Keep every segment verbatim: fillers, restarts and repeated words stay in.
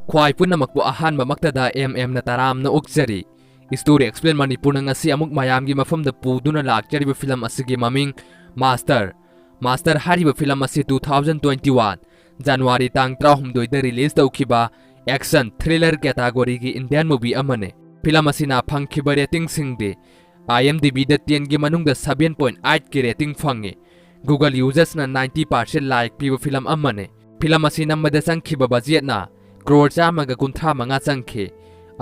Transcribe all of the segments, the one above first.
ꯈ꯭ꯋꯥꯏ ꯄꯨꯝꯅꯃꯛꯄꯨ ꯑꯍꯥꯟꯕꯃꯛꯇꯗ M M ꯅ ꯇꯔꯥꯝꯅ ꯑꯣꯛꯆꯔꯤ꯫ Story Explain ꯃꯅꯤꯄꯨꯔꯅ ꯉꯁꯤ ꯑꯃꯨꯛ ꯃꯌꯥꯝꯒꯤ ꯃꯐꯝꯗ ꯄꯨꯗꯨꯅ ꯂꯥꯛꯆꯔꯤꯕ ꯐꯤꯂꯝ ꯑꯁꯤꯒꯤ ꯃꯃꯤꯡ ꯃꯥꯁꯇꯔ꯫ ꯃꯥꯁꯇꯔ ꯍꯥꯏꯔꯤꯕ ꯐꯤꯂꯝ ꯑꯁꯤ two thousand twenty one January ꯇꯥꯡ ꯇꯔꯥꯍꯨꯝꯗꯣꯏꯗ release ꯇꯧꯈꯤꯕ action thriller category ꯒꯤ Indian movie ꯑꯃꯅꯤ꯫ ꯐꯤꯂꯝ ꯑꯁꯤꯅ ꯐꯪꯈꯤꯕ rating ꯁꯤꯡꯗꯤ IMDb ꯗ ten ꯒꯤ ꯃꯅꯨꯡꯗ seven point eight ꯀꯤ rating ꯐꯪꯉꯤ꯫ Google users ꯅ ninety percent like ꯄꯤꯕ ꯐꯤꯂꯝ ꯑꯃꯅꯤ꯫ ꯐꯤꯂꯝ ꯑꯁꯤ ꯅꯝꯕꯗ ꯆꯪꯈꯤꯕ budget ꯅ ꯀ꯭ꯔꯣꯔ ꯆꯥꯝꯃꯒ ꯀꯨꯟꯊ꯭ꯔꯥ ꯃꯉꯥ ꯆꯪꯈꯤ꯫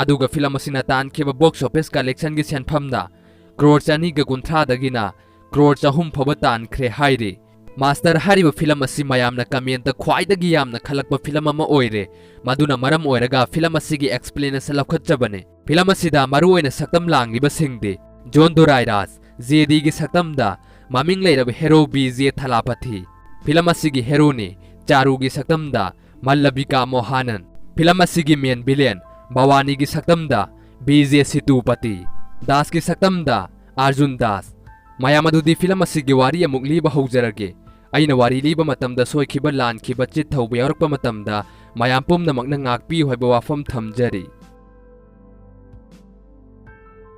ꯑꯗꯨꯒ ꯐꯤꯂꯝ ꯑꯁꯤꯅ ꯇꯥꯟꯈꯤꯕ box office collection ꯒꯤ ꯁꯦꯟꯐꯝꯅ ꯀ꯭ꯔꯣꯔ ꯆꯅꯤꯒ ꯀꯨꯟꯊ꯭ꯔꯥꯗꯒꯤꯅ ꯀ꯭ꯔꯣꯔ ꯆꯍꯨꯝ ꯐꯥꯎꯕ ꯇꯥꯟꯈ꯭ꯔꯦ ꯍꯥꯏꯔꯤ꯫ ꯃꯥꯁꯇꯔ ꯍꯥꯏꯔꯤꯕ ꯐꯤꯂꯝ ꯑꯁꯤ ꯃꯌꯥꯝꯅ comment ꯇ ꯈ꯭ꯋꯥꯏꯗꯒꯤ ꯌꯥꯝꯅ ꯈꯜꯂꯛꯄ ꯐꯤꯂꯝ ꯑꯃ ꯑꯣꯏꯔꯦ꯫ ꯃꯗꯨꯅ ꯃꯔꯝ ꯑꯣꯏꯔꯒ ꯐꯤꯂꯝ ꯑꯁꯤꯒꯤ explanation ꯂꯧꯈꯠꯆꯕꯅꯤ꯫ ꯐꯤꯂꯝ ꯑꯁꯤꯗ ꯃꯔꯨꯑꯣꯏꯅ ꯁꯛꯇꯝ ꯂꯥꯡꯂꯤꯕꯁꯤꯡꯗꯤ ꯖꯣꯟ ꯗꯨꯔꯥꯏꯔꯥꯖ, ꯖꯦ ꯗꯤ ꯒꯤ ꯁꯛꯇꯝꯗ ꯃꯃꯤꯡ ꯂꯩꯔꯕ hero Vijay Thalapathy, film ꯑꯁꯤꯒꯤ hero ꯅꯤ꯫ ꯆꯥꯔꯨꯒꯤ ꯁꯛꯇꯝꯗ ꯃꯜꯂꯕꯤꯀꯥ ꯃꯣꯍꯥꯅꯟ, ꯐꯤꯂꯝ ꯑꯁꯤꯒꯤ main villain ꯚꯋꯥꯅꯤꯒꯤ ꯁꯛꯇꯝꯗ ꯕꯤ ꯖꯦ ꯁꯤꯇꯨꯄꯇꯤ, ꯗꯥꯁꯀꯤ ꯁꯛꯇꯝꯗ ꯑꯥꯔꯖꯨꯟ ꯗꯥꯁ꯫ ꯃꯌꯥꯝ ꯑꯗꯨꯗꯤ ꯐꯤꯂꯝ ꯑꯁꯤꯒꯤ ꯋꯥꯔꯤ ꯑꯃꯨꯛ ꯂꯤꯕ ꯍꯧꯖꯔꯒꯦ꯫ ꯑꯩꯅ ꯋꯥꯔꯤ ꯂꯤꯕ ꯃꯇꯝꯗ ꯁꯣꯏꯈꯤꯕ, ꯂꯥꯟꯈꯤꯕ, ꯆꯤꯠ ꯊꯧꯕ ꯌꯥꯎꯔꯛꯄ ꯃꯇꯝꯗ ꯃꯌꯥꯝ ꯄꯨꯝꯅꯃꯛꯅ ꯉꯥꯛꯄꯤꯌꯨ ꯍꯥꯏꯕ ꯋꯥꯐꯝ ꯊꯝꯖꯔꯤ꯫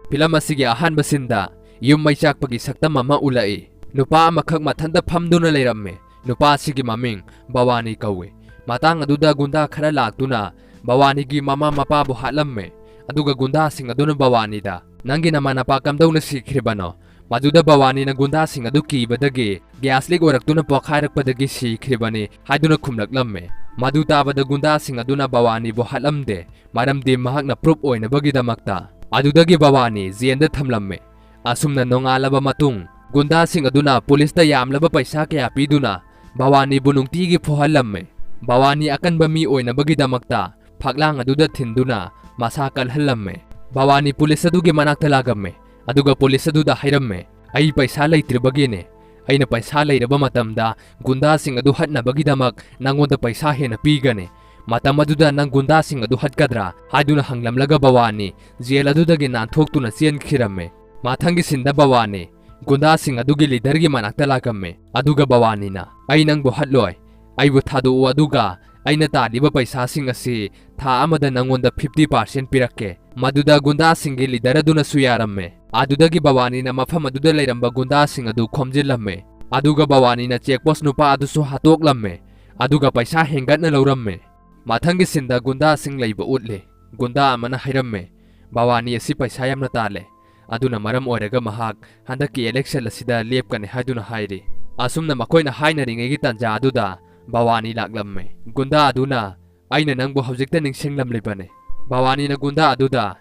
ꯐꯤꯂꯝ ꯑꯁꯤꯒꯤ ꯑꯍꯥꯟꯕ scene ꯗ ꯌꯨꯝ ꯃꯩ ꯆꯥꯛꯄꯒꯤ ꯁꯛꯇꯝ ꯑꯃ ꯎꯠꯂꯛꯏ꯫ ꯅꯨꯄꯥ ꯑꯃꯈꯛ ꯃꯊꯟꯇ ꯐꯝꯗꯨꯅ ꯂꯩꯔꯝꯃꯤ꯫ ꯅꯨꯄꯥ ꯑꯁꯤꯒꯤ ꯃꯃꯤꯡ ꯚꯋꯥꯅꯤ ꯀꯧꯏ꯫ ꯃꯇꯥꯡ ꯑꯗꯨꯗ ꯒꯨꯟꯗꯥ ꯈꯔ ꯂꯥꯛꯇꯨꯅ ꯚꯋꯥꯅꯤꯒꯤ ꯃꯃꯥ ꯃꯄꯥꯕꯨ ꯍꯥꯠꯂꯝꯃꯤ꯫ ꯑꯗꯨꯒ ꯒꯨꯟꯗꯥꯁꯤꯡ ꯑꯗꯨꯅ ꯚꯋꯥꯅꯤꯗ, "ꯅꯪꯒꯤ ꯅꯃꯥ ꯅꯄꯥ ꯀꯝꯗꯧꯅ ꯁꯤꯈ꯭ꯔꯤꯕꯅꯣ?" ꯃꯗꯨꯗ ꯚꯋꯥꯅꯤꯅ ꯒꯨꯟꯗꯥꯁꯤꯡ ꯑꯗꯨ ꯀꯤꯕꯗꯒꯤ gas leak ꯑꯣꯏꯔꯛꯇꯨꯅ ꯄꯣꯈꯥꯏꯔꯛꯄꯗꯒꯤ ꯁꯤꯈ꯭ꯔꯤꯕꯅꯤ ꯍꯥꯏꯗꯨꯅ ꯈꯨꯝꯂꯛꯂꯝꯃꯤ꯫ ꯃꯗꯨ ꯇꯥꯕꯗ ꯒꯨꯟꯗꯥꯁꯤꯡ ꯑꯗꯨꯅ ꯚꯋꯥꯅꯤꯕꯨ ꯍꯥꯠꯂꯝꯗꯦ, ꯃꯔꯝꯗꯤ ꯃꯍꯥꯛꯅ proof ꯑꯣꯏꯅꯕꯒꯤꯗꯃꯛꯇ꯫ ꯑꯗꯨꯗꯒꯤ ꯚꯋꯥꯅꯤ jail ꯗ ꯊꯝꯂꯝꯃꯤ꯫ ꯑꯁꯨꯝꯅ ꯅꯣꯡꯉꯥꯜꯂꯕ ꯃꯇꯨꯡ, ꯒꯨꯟꯗꯥꯁꯤꯡ ꯑꯗꯨꯅ ꯄꯨꯂꯤꯁꯇ ꯌꯥꯝꯂꯕ ꯄꯩꯁꯥ ꯀꯌꯥ ꯄꯤꯗꯨꯅ ꯚꯋꯥꯅꯤꯕꯨ ꯅꯨꯡꯇꯤꯒꯤ ꯐꯨꯍꯜꯂꯝꯃꯤ꯫ ꯚꯋꯥꯅꯤ ꯑꯀꯟꯕ ꯃꯤ ꯑꯣꯏꯅꯕꯒꯤꯗꯃꯛꯇ ꯐꯛꯂꯥꯡ ꯑꯗꯨꯗ ꯊꯤꯟꯗꯨꯅ ꯃꯁꯥ ꯀꯜꯍꯜꯂꯝꯃꯤ꯫ ꯚꯋꯥꯅꯤ ꯄꯨꯂꯤꯁ ꯑꯗꯨꯒꯤ ꯃꯅꯥꯛꯇ ꯂꯥꯛꯂꯝꯃꯤ, ꯑꯗꯨꯒ ꯄꯨꯂꯤꯁ ꯑꯗꯨꯗ ꯍꯥꯏꯔꯝꯃꯤ, "ꯑꯩ ꯄꯩꯁꯥ ꯂꯩꯇ꯭ꯔꯤꯕꯒꯤꯅꯤ꯫ ꯑꯩꯅ ꯄꯩꯁꯥ ꯂꯩꯔꯕ ꯃꯇꯝꯗ ꯒꯨꯟꯗꯥꯁꯤꯡ ꯑꯗꯨ ꯍꯥꯠꯅꯕꯒꯤꯗꯃꯛ ꯅꯪꯉꯣꯟꯗ ꯄꯩꯁꯥ ꯍꯦꯟꯅ ꯄꯤꯒꯅꯤ꯫ ꯃꯇꯝ ꯑꯗꯨꯗ ꯅꯪ ꯒꯨꯟꯗꯥꯁꯤꯡ ꯑꯗꯨ ꯍꯥꯠꯀꯗ꯭ꯔꯥ?" ꯍꯥꯏꯗꯨꯅ ꯍꯪꯂꯝꯂꯒ ꯚꯋꯥꯅꯤ jail ꯑꯗꯨꯗꯒꯤ ꯅꯥꯟꯊꯣꯛꯇꯨꯅ ꯆꯦꯟꯈꯤꯔꯝꯃꯤ꯫ ꯃꯊꯪꯒꯤ scene ꯗ ꯚꯋꯥꯅꯤ ꯒꯨꯟꯗꯥꯁꯤꯡ ꯑꯗꯨꯒꯤ leader ꯒꯤ ꯃꯅꯥꯛꯇ ꯂꯥꯛꯂꯝꯃꯤ꯫ ꯑꯗꯨꯒ ꯚꯋꯥꯅꯤꯅ, "ꯑꯩ ꯅꯪꯕꯨ ꯍꯥꯠꯂꯣꯏ꯫ ꯑꯩꯕꯨ ꯊꯥꯗꯣꯛꯎ, ꯑꯗꯨꯒ "ꯑꯩꯅ ꯇꯥꯜꯂꯤꯕ ꯄꯩꯁꯥꯁꯤꯡ ꯑꯁꯤ ꯊꯥ ꯑꯃꯗ ꯅꯪꯉꯣꯟꯗ fifty percent ꯄꯤꯔꯛꯀꯦ"꯫ ꯃꯗꯨꯗ ꯒꯨꯟꯗꯥꯁꯤꯡꯒꯤ leader ꯑꯗꯨꯅꯁꯨ ꯌꯥꯔꯝꯃꯦ꯫ ꯑꯗꯨꯗꯒꯤ ꯚꯋꯥꯅꯤꯅ ꯃꯐꯝ ꯑꯗꯨꯗ ꯂꯩꯔꯝꯕ ꯒꯨꯟꯗꯥꯁꯤꯡ ꯑꯗꯨ ꯈꯣꯝꯖꯤꯜꯂꯝꯃꯦ꯫ ꯑꯗꯨꯒ ꯚꯋꯥꯅꯤꯅ check post ꯅꯨꯄꯥ ꯑꯗꯨꯁꯨ ꯍꯥꯠꯇꯣꯛꯂꯝꯃꯦ꯫ ꯑꯗꯨꯒ ꯄꯩꯁꯥ ꯍꯦꯟꯒꯠꯅ ꯂꯧꯔꯝꯃꯦ꯫ ꯃꯊꯪꯒꯤ sceneꯗ ꯒꯨꯟꯗꯥꯁꯤꯡ ꯂꯩꯕ ꯎꯠꯂꯤ꯫ ꯒꯨꯟꯗꯥ ꯑꯃꯅ ꯍꯥꯏꯔꯝꯃꯦ, "ꯚꯋꯥꯅꯤ ꯑꯁꯤ ꯄꯩꯁꯥ ꯌꯥꯝꯅ ꯇꯥꯜꯂꯦ꯫ ꯑꯗꯨꯅ ꯃꯔꯝ ꯑꯣꯏꯔꯒ ꯃꯍꯥꯛ ꯍꯟꯗꯛꯀꯤ election ꯑꯁꯤꯗ ꯂꯦꯞꯀꯅꯤ" ꯍꯥꯏꯗꯨꯅ ꯍꯥꯏꯔꯤ꯫ ꯑꯁꯨꯝꯅ ꯃꯈꯣꯏꯅ ꯍꯥꯏꯅꯔꯤꯉꯩꯒꯤ ꯇꯥꯟꯖꯥ ꯑꯗꯨꯗ ꯚꯋꯥꯅꯤ ꯂꯥꯛꯂꯝꯃꯦ꯫ ꯒꯨꯟꯗꯥ ꯑꯗꯨꯅ, "ꯑꯩꯅ ꯅꯪꯕꯨ ꯍꯧꯖꯤꯛꯇ ꯅꯤꯡꯁꯤꯡꯂꯝꯂꯤꯕꯅꯤ"꯫ ꯚꯋꯥꯅꯤꯅ ꯒꯨꯟꯗꯥ ꯑꯗꯨꯗ,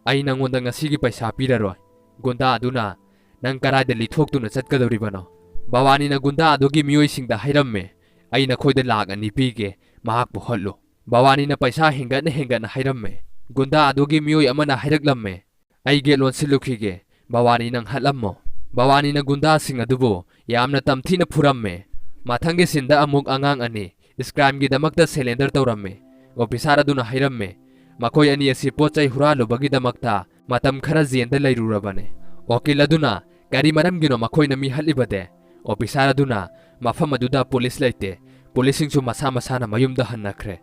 "ꯑꯩ ꯅꯪꯉꯣꯟꯗ ꯉꯁꯤꯒꯤ ꯄꯩꯁꯥ ꯄꯤꯔꯔꯣꯏ"꯫ ꯒꯨꯟꯗꯥ ꯑꯗꯨꯅ, "ꯅꯪ ꯀꯗꯥꯏꯗ ꯂꯤꯊꯣꯛꯇꯨꯅ ꯆꯠꯀꯗꯧꯔꯤꯕꯅꯣ?" ꯚꯋꯥꯅꯤꯅ ꯒꯨꯟꯗꯥ ꯑꯗꯨꯒꯤ ꯃꯤꯑꯣꯏꯁꯤꯡꯗ ꯍꯥꯏꯔꯝꯃꯦ, "ꯑꯩ ꯅꯈꯣꯏꯗ ꯂꯥꯈ ꯑꯅꯤ ꯄꯤꯒꯦ, ꯃꯍꯥꯛꯄꯨ ꯍꯥꯠꯂꯨ"꯫ ꯚꯋꯥꯅꯤꯅ ꯄꯩꯁꯥ ꯍꯦꯟꯒꯠꯅ ꯍꯦꯟꯒꯠꯅ ꯍꯥꯏꯔꯝꯃꯦ꯫ ꯒꯨꯟꯗꯥ ꯑꯗꯨꯒꯤ ꯃꯤꯑꯣꯏ ꯑꯃꯅ ꯍꯥꯏꯔꯛꯂꯝꯃꯦ, "ꯑꯩ gate ꯂꯣꯟꯁꯤꯜꯂꯨꯈꯤꯒꯦ, ꯚꯋꯥꯅꯤ ꯅꯪ ꯍꯥꯠꯂꯝꯃꯣ"꯫ ꯚꯋꯥꯅꯤꯅ ꯒꯨꯟꯗꯥꯁꯤꯡ ꯑꯗꯨꯕꯨ ꯌꯥꯝꯅ ꯇꯝꯊꯤꯅ ꯐꯨꯔꯝꯃꯦ꯫ ꯃꯊꯪꯒꯤ sceneꯗ ꯑꯃꯨꯛ ꯑꯉꯥꯡ ꯑꯅꯤ crimeꯒꯤꯗꯃꯛꯇ surrender ꯇꯧꯔꯝꯃꯦ꯫ Officer ꯑꯗꯨꯅ ꯍꯥꯏꯔꯝꯃꯦ, "ꯃꯈꯣꯏ ꯑꯅꯤ ꯑꯁꯤ ꯄꯣꯠ ꯆꯩ ꯍꯨꯔꯥꯜꯂꯨꯕꯒꯤꯗꯃꯛꯇ ꯃꯇꯝ ꯈꯔ jailꯗ ꯂꯩꯔꯨꯔꯕꯅꯦ"꯫ ꯎꯀꯤꯜ ꯑꯗꯨꯅ, "ꯀꯔꯤ ꯃꯔꯝꯒꯤꯅꯣ ꯃꯈꯣꯏꯅ ꯃꯤ ꯍꯥꯠꯂꯤꯕꯗꯦ?" Officer ꯑꯗꯨꯅ, "ꯃꯐꯝ ꯑꯗꯨꯗ police ꯂꯩꯇꯦ, policeꯁꯤꯡꯁꯨ ꯃꯁꯥ ꯃꯁꯥꯅ ꯃꯌꯨꯝꯗ ꯍꯟꯅꯈ꯭ꯔꯦ"꯫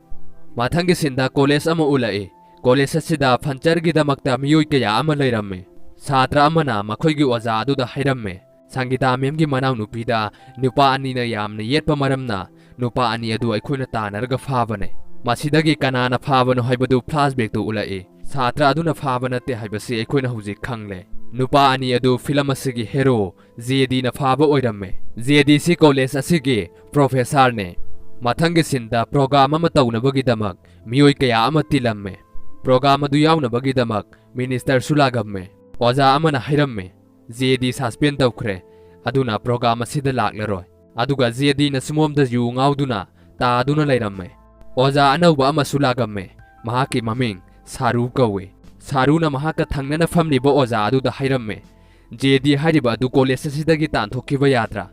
ꯃꯊꯪꯒꯤ sceneꯗ college ꯑꯃ ꯎꯠꯂꯛꯏ꯫ College ꯑꯁꯤꯗ puncherꯒꯤꯗꯃꯛꯇ ꯃꯤꯑꯣꯏ ꯀꯌꯥ ꯑꯃ ꯂꯩꯔꯝꯃꯤ꯫ ꯁꯥꯇ꯭ꯔ ꯑꯃꯅ ꯃꯈꯣꯏꯒꯤ ꯑꯣꯖꯥ ꯑꯗꯨꯗ ꯍꯥꯏꯔꯝꯃꯤ, "ꯁꯪꯒꯤꯇꯥ ma'amꯒꯤ ꯃꯅꯥꯎꯅꯨꯄꯤꯗ ꯅꯨꯄꯥ ꯑꯅꯤꯅ ꯌꯥꯝꯅ ꯌꯦꯠꯄ ꯃꯔꯝꯅ ꯅꯨꯄꯥ ꯑꯅꯤ ꯑꯗꯨ ꯑꯩꯈꯣꯏꯅ ꯇꯥꯟꯅꯔꯒ ꯐꯥꯕꯅꯦ꯫ ꯃꯁꯤꯗꯒꯤ ꯀꯅꯥꯅ ꯐꯥꯕꯅꯣ ꯍꯥꯏꯕꯗꯨ flashbackꯇ ꯎꯠꯂꯛꯏ꯫ ꯁꯥꯇ꯭ꯔ ꯑꯗꯨꯅ ꯐꯥꯕ ꯅꯠꯇꯦ ꯍꯥꯏꯕꯁꯤ ꯑꯩꯈꯣꯏꯅ ꯍꯧꯖꯤꯛ ꯈꯪꯂꯦ꯫ ꯅꯨꯄꯥ ꯑꯅꯤ ꯑꯗꯨ film ꯑꯁꯤꯒꯤ hero JDꯅ ꯐꯥꯕ ꯑꯣꯏꯔꯝꯃꯦ꯫ JDꯁꯤ college ꯑꯁꯤꯒꯤ professorꯅꯦ꯫ ꯃꯊꯪꯒꯤ sceneꯗ program ꯑꯃ ꯇꯧꯅꯕꯒꯤꯗꯃꯛ ꯃꯤꯑꯣꯏ ꯀꯌꯥ ꯑꯃ ꯇꯤꯜꯂꯝꯃꯦ꯫ Program ꯑꯗꯨ ꯌꯥꯎꯅꯕꯒꯤꯗꯃꯛ ministerꯁꯨ ꯂꯥꯛꯂꯝꯃꯦ꯫ ꯑꯣꯖꯥ ꯑꯃꯅ ꯍꯥꯏꯔꯝꯃꯦ, "JD suspend ꯇꯧꯈ꯭ꯔꯦ, ꯑꯗꯨꯅ program ꯑꯁꯤꯗ ꯂꯥꯛꯂꯔꯣꯏ"꯫ ꯑꯗꯨꯒ JDꯅ ꯁꯨꯃꯣꯝꯗ ꯌꯨ ꯉꯥꯎꯗꯨꯅ ꯇꯥꯗꯨꯅ ꯂꯩꯔꯝꯃꯦ꯫ ꯑꯣꯖꯥ ꯑꯅꯧꯕ ꯑꯃꯁꯨ ꯂꯥꯛꯂꯝꯃꯦ꯫ ꯃꯍꯥꯛꯀꯤ ꯃꯃꯤꯡ ꯁꯥꯔꯨ ꯀꯧꯏ꯫ ꯁꯥꯔꯨꯅ ꯃꯍꯥꯛꯀ ꯊꯪꯅꯅ ꯐꯝꯂꯤꯕ ꯑꯣꯖꯥ ꯑꯗꯨꯗ ꯍꯥꯏꯔꯝꯃꯦ, "JD ꯍꯥꯏꯔꯤꯕ ꯑꯗꯨ college ꯑꯁꯤꯗꯒꯤ ꯇꯥꯟꯊꯣꯛꯈꯤꯕ ꯌꯥꯗ꯭ꯔꯥ?"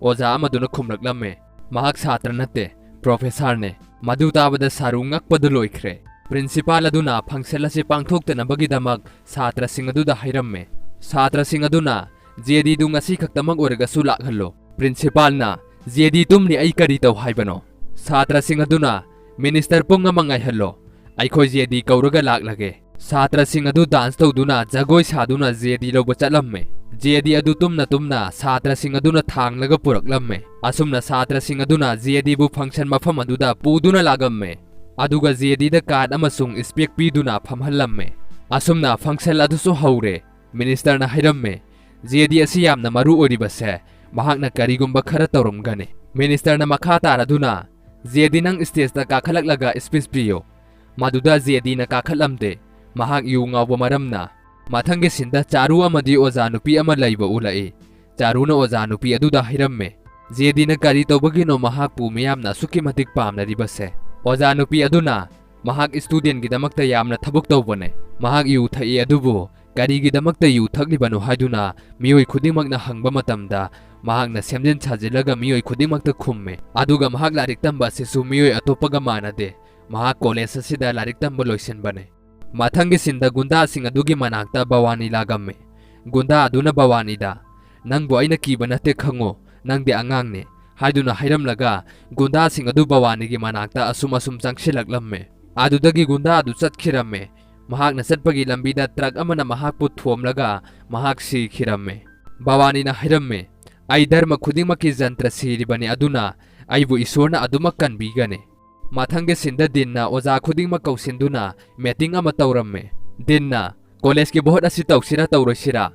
ꯑꯣꯖꯥ ꯑꯃꯗꯨꯅ ꯈꯨꯝꯂꯛꯂꯝꯃꯦ, "ꯃꯍꯥꯛ ꯁꯥꯇ꯭ꯔ ꯅꯠꯇꯦ, professorꯅꯦ"꯫ ꯃꯗꯨ ꯇꯥꯕꯗ ꯁꯥꯔꯨ ꯉꯛꯄꯗ ꯂꯣꯏꯈ꯭ꯔꯦ꯫ Principal ꯑꯗꯨꯅ function ꯑꯁꯤ ꯄꯥꯡꯊꯣꯛꯇꯅꯕꯒꯤꯗꯃꯛ ꯁꯥꯇ꯭ꯔꯁꯤꯡ ꯑꯗꯨꯗ ꯍꯥꯏꯔꯝꯃꯦ꯫ ꯁꯥꯇ꯭ꯔꯁꯤꯡ ꯑꯗꯨꯅ, "JDꯗꯨ ꯉꯁꯤ ꯈꯛꯇꯃꯛ ꯑꯣꯏꯔꯒꯁꯨ ꯂꯥꯛꯍꯜꯂꯣ"꯫ Principalꯅ, "JD ꯇꯨꯝꯂꯤ, ꯑꯩ ꯀꯔꯤ ꯇꯧ ꯍꯥꯏꯕꯅꯣ?" ꯁꯥꯇ꯭ꯔꯁꯤꯡ ꯑꯗꯨꯅ, "ꯃꯤꯅꯤꯁꯇꯔ ꯄꯨꯡ ꯑꯃ ꯉꯥꯏꯍꯜꯂꯣ, ꯑꯩꯈꯣꯏ ꯖꯦ ꯗꯤ ꯀꯧꯔꯒ ꯂꯥꯛꯂꯒꯦ"꯫ ꯁꯥꯇ꯭ꯔꯁꯤꯡ ꯑꯗꯨ ꯗꯥꯟꯁ ꯇꯧꯗꯨꯅ, ꯖꯒꯣꯏ ꯁꯥꯗꯨꯅ ꯖꯦ ꯗꯤ ꯂꯧꯕ ꯆꯠꯂꯝꯃꯦ꯫ ꯖꯦ ꯗꯤ ꯑꯗꯨ ꯇꯨꯝꯅ ꯇꯨꯝꯅ ꯁꯥꯇ꯭ꯔꯁꯤꯡ ꯑꯗꯨꯅ ꯊꯥꯡꯂꯒ ꯄꯨꯔꯛꯂꯝꯃꯦ꯫ ꯑꯁꯨꯝꯅ ꯁꯥꯇ꯭ꯔꯁꯤꯡ ꯑꯗꯨꯅ ꯖꯦ ꯗꯤꯕꯨ ꯐꯪꯁꯟ ꯃꯐꯝ ꯑꯗꯨꯗ ꯄꯨꯗꯨꯅ ꯂꯥꯛꯂꯝꯃꯦ꯫ ꯑꯗꯨꯒ ꯖꯦ ꯗꯤꯗ ꯀꯥꯔꯗ ꯑꯃꯁꯨꯡ ꯏꯁꯄꯦꯛ ꯄꯤꯗꯨꯅ ꯐꯝꯍꯜꯂꯝꯃꯦ꯫ ꯑꯁꯨꯝꯅ ꯐꯪꯁꯟ ꯑꯗꯨꯁꯨ ꯍꯧꯔꯦ꯫ ꯃꯤꯅꯤꯁꯇꯔꯅ ꯍꯥꯏꯔꯝꯃꯦ, "ꯖꯦ ꯗꯤ ꯑꯁꯤ ꯌꯥꯝꯅ ꯃꯔꯨ ꯑꯣꯏꯔꯤꯕꯁꯦ ꯃꯍꯥꯛꯅ ꯀꯔꯤꯒꯨꯝꯕ ꯈꯔ ꯇꯧꯔꯝꯒꯅꯤ"꯫ ꯃꯤꯅꯤꯁꯇꯔꯅ ꯃꯈꯥ ꯇꯥꯔꯗꯨꯅ, "ꯖꯦ ꯗꯤ, ꯅꯪ ꯁ꯭ꯇꯦꯖꯇ ꯀꯥꯈꯠꯂꯛꯂꯒ ꯁ꯭ꯄꯤꯆ ꯄꯤꯌꯨ"꯫ ꯃꯗꯨꯗ ꯖꯦ ꯗꯤꯅ ꯀꯥꯈꯠꯂꯝꯗꯦ, ꯃꯍꯥꯛ ꯌꯨ ꯉꯥꯎꯕ ꯃꯔꯝꯅ꯫ ꯃꯊꯪꯒꯤ ꯁꯤꯟꯗ ꯆꯥꯔꯨ ꯑꯃꯗꯤ ꯑꯣꯖꯥ ꯅꯨꯄꯤ ꯑꯃ ꯂꯩꯕ ꯎꯠꯂꯛꯏ꯫ ꯆꯥꯔꯨꯅ ꯑꯣꯖꯥ ꯅꯨꯄꯤ ꯑꯗꯨꯗ ꯍꯥꯏꯔꯝꯃꯦ, "ꯖꯦ ꯗꯤꯅ ꯀꯔꯤ ꯇꯧꯕꯒꯤꯅꯣ ꯃꯍꯥꯛꯄꯨ ꯃꯤꯌꯥꯝꯅ ꯑꯁꯨꯛꯀꯤ ꯃꯇꯤꯛ ꯄꯥꯝꯅꯔꯤꯕꯁꯦ?" ꯑꯣꯖꯥ ꯅꯨꯄꯤ ꯑꯗꯨꯅ, "ꯃꯍꯥꯛ ꯁ꯭ꯇꯨꯗꯦꯟꯒꯤꯗꯃꯛꯇ ꯌꯥꯝꯅ ꯊꯕꯛ ꯇꯧꯕꯅꯦ꯫ ꯃꯍꯥꯛ ꯌꯨ ꯊꯛꯏ, ꯑꯗꯨꯕꯨ ꯀꯔꯤꯒꯤꯗꯃꯛꯇ ꯌꯨ ꯊꯛꯂꯤꯕꯅꯣ ꯍꯥꯏꯗꯨꯅ ꯃꯤꯑꯣꯏ ꯈꯨꯗꯤꯡꯃꯛꯅ ꯍꯪꯕ ꯃꯇꯝꯗ ꯃꯍꯥꯛꯅ ꯁꯦꯝꯖꯤꯟ ꯁꯥꯖꯤꯜꯂꯒ ꯃꯤꯑꯣꯏ ꯈꯨꯗꯤꯡꯃꯛꯇ ꯈꯨꯝꯃꯦ꯫ ꯑꯗꯨꯒ ꯃꯍꯥꯛ ꯂꯥꯏꯔꯤꯛ ꯇꯝꯕ ꯑꯁꯤꯁꯨ ꯃꯤꯑꯣꯏ ꯑꯇꯣꯞꯄꯒ ꯃꯥꯟꯅꯗꯦ꯫ ꯃꯍꯥꯛ ꯀꯣꯂꯦꯖ ꯑꯁꯤꯗ ꯂꯥꯏꯔꯤꯛ ꯇꯝꯕ ꯂꯣꯏꯁꯤꯟꯕꯅꯦ"꯫ ꯃꯊꯪꯒꯤ ꯁꯤꯟꯗ ꯒꯨꯟꯗꯥꯁꯤꯡ ꯑꯗꯨꯒꯤ ꯃꯅꯥꯛꯇ ꯚꯋꯥꯅꯤ ꯂꯥꯛꯂꯝꯃꯤ꯫ ꯒꯨꯟꯗꯥ ꯑꯗꯨꯅ ꯚꯋꯥꯅꯤꯗ, "ꯅꯪꯕꯨ ꯑꯩꯅ ꯀꯤꯕ ꯅꯠꯇꯦ, ꯈꯪꯉꯨ, ꯅꯪꯗꯤ ꯑꯉꯥꯡꯅꯤ" ꯍꯥꯏꯗꯨꯅ ꯍꯥꯏꯔꯝꯂꯒ ꯒꯨꯟꯗꯥꯁꯤꯡ ꯑꯗꯨ ꯚꯋꯥꯅꯤꯒꯤ ꯃꯅꯥꯛꯇ ꯑꯁꯨꯝ ꯑꯁꯨꯝ ꯆꯪꯁꯤꯜꯂꯛꯂꯝꯃꯤ꯫ ꯑꯗꯨꯗꯒꯤ ꯒꯨꯟꯗꯥ ꯑꯗꯨ ꯆꯠꯈꯤꯔꯝꯃꯤ꯫ ꯃꯍꯥꯛꯅ ꯆꯠꯄꯒꯤ ꯂꯝꯕꯤꯗ ꯇ꯭ꯔꯛ ꯑꯃꯅ ꯃꯍꯥꯛꯄꯨ ꯊꯣꯝꯂꯒ ꯃꯍꯥꯛ ꯁꯤꯈꯤꯔꯝꯃꯤ꯫ ꯚꯋꯥꯅꯤꯅ ꯍꯥꯏꯔꯝꯃꯤ, "ꯑꯩ ꯙꯔꯃ ꯈꯨꯗꯤꯡꯃꯛꯀꯤ ꯖꯟꯇ꯭ꯔ ꯁꯤꯔꯤꯕꯅꯤ, ꯑꯗꯨꯅ ꯑꯩꯕꯨ ꯏꯁꯣꯔꯅ ꯑꯗꯨꯃꯛ ꯀꯟꯕꯤꯒꯅꯤ"꯫ ꯃꯊꯪꯒꯤ ꯁꯤꯟꯗ ꯗꯤꯟꯅ ꯑꯣꯖꯥ ꯈꯨꯗꯤꯡꯃꯛ ꯀꯧꯁꯤꯟꯗꯨꯅ ꯃꯤꯇꯤꯡ ꯑꯃ ꯇꯧꯔꯝꯃꯤ꯫ ꯗꯤꯟꯅ, "ꯀꯣꯂꯦꯖꯀꯤ ꯚꯣꯠ ꯑꯁꯤ ꯇꯧꯁꯤꯔꯥ ꯇꯧꯔꯣꯏꯁꯤꯔꯥ?"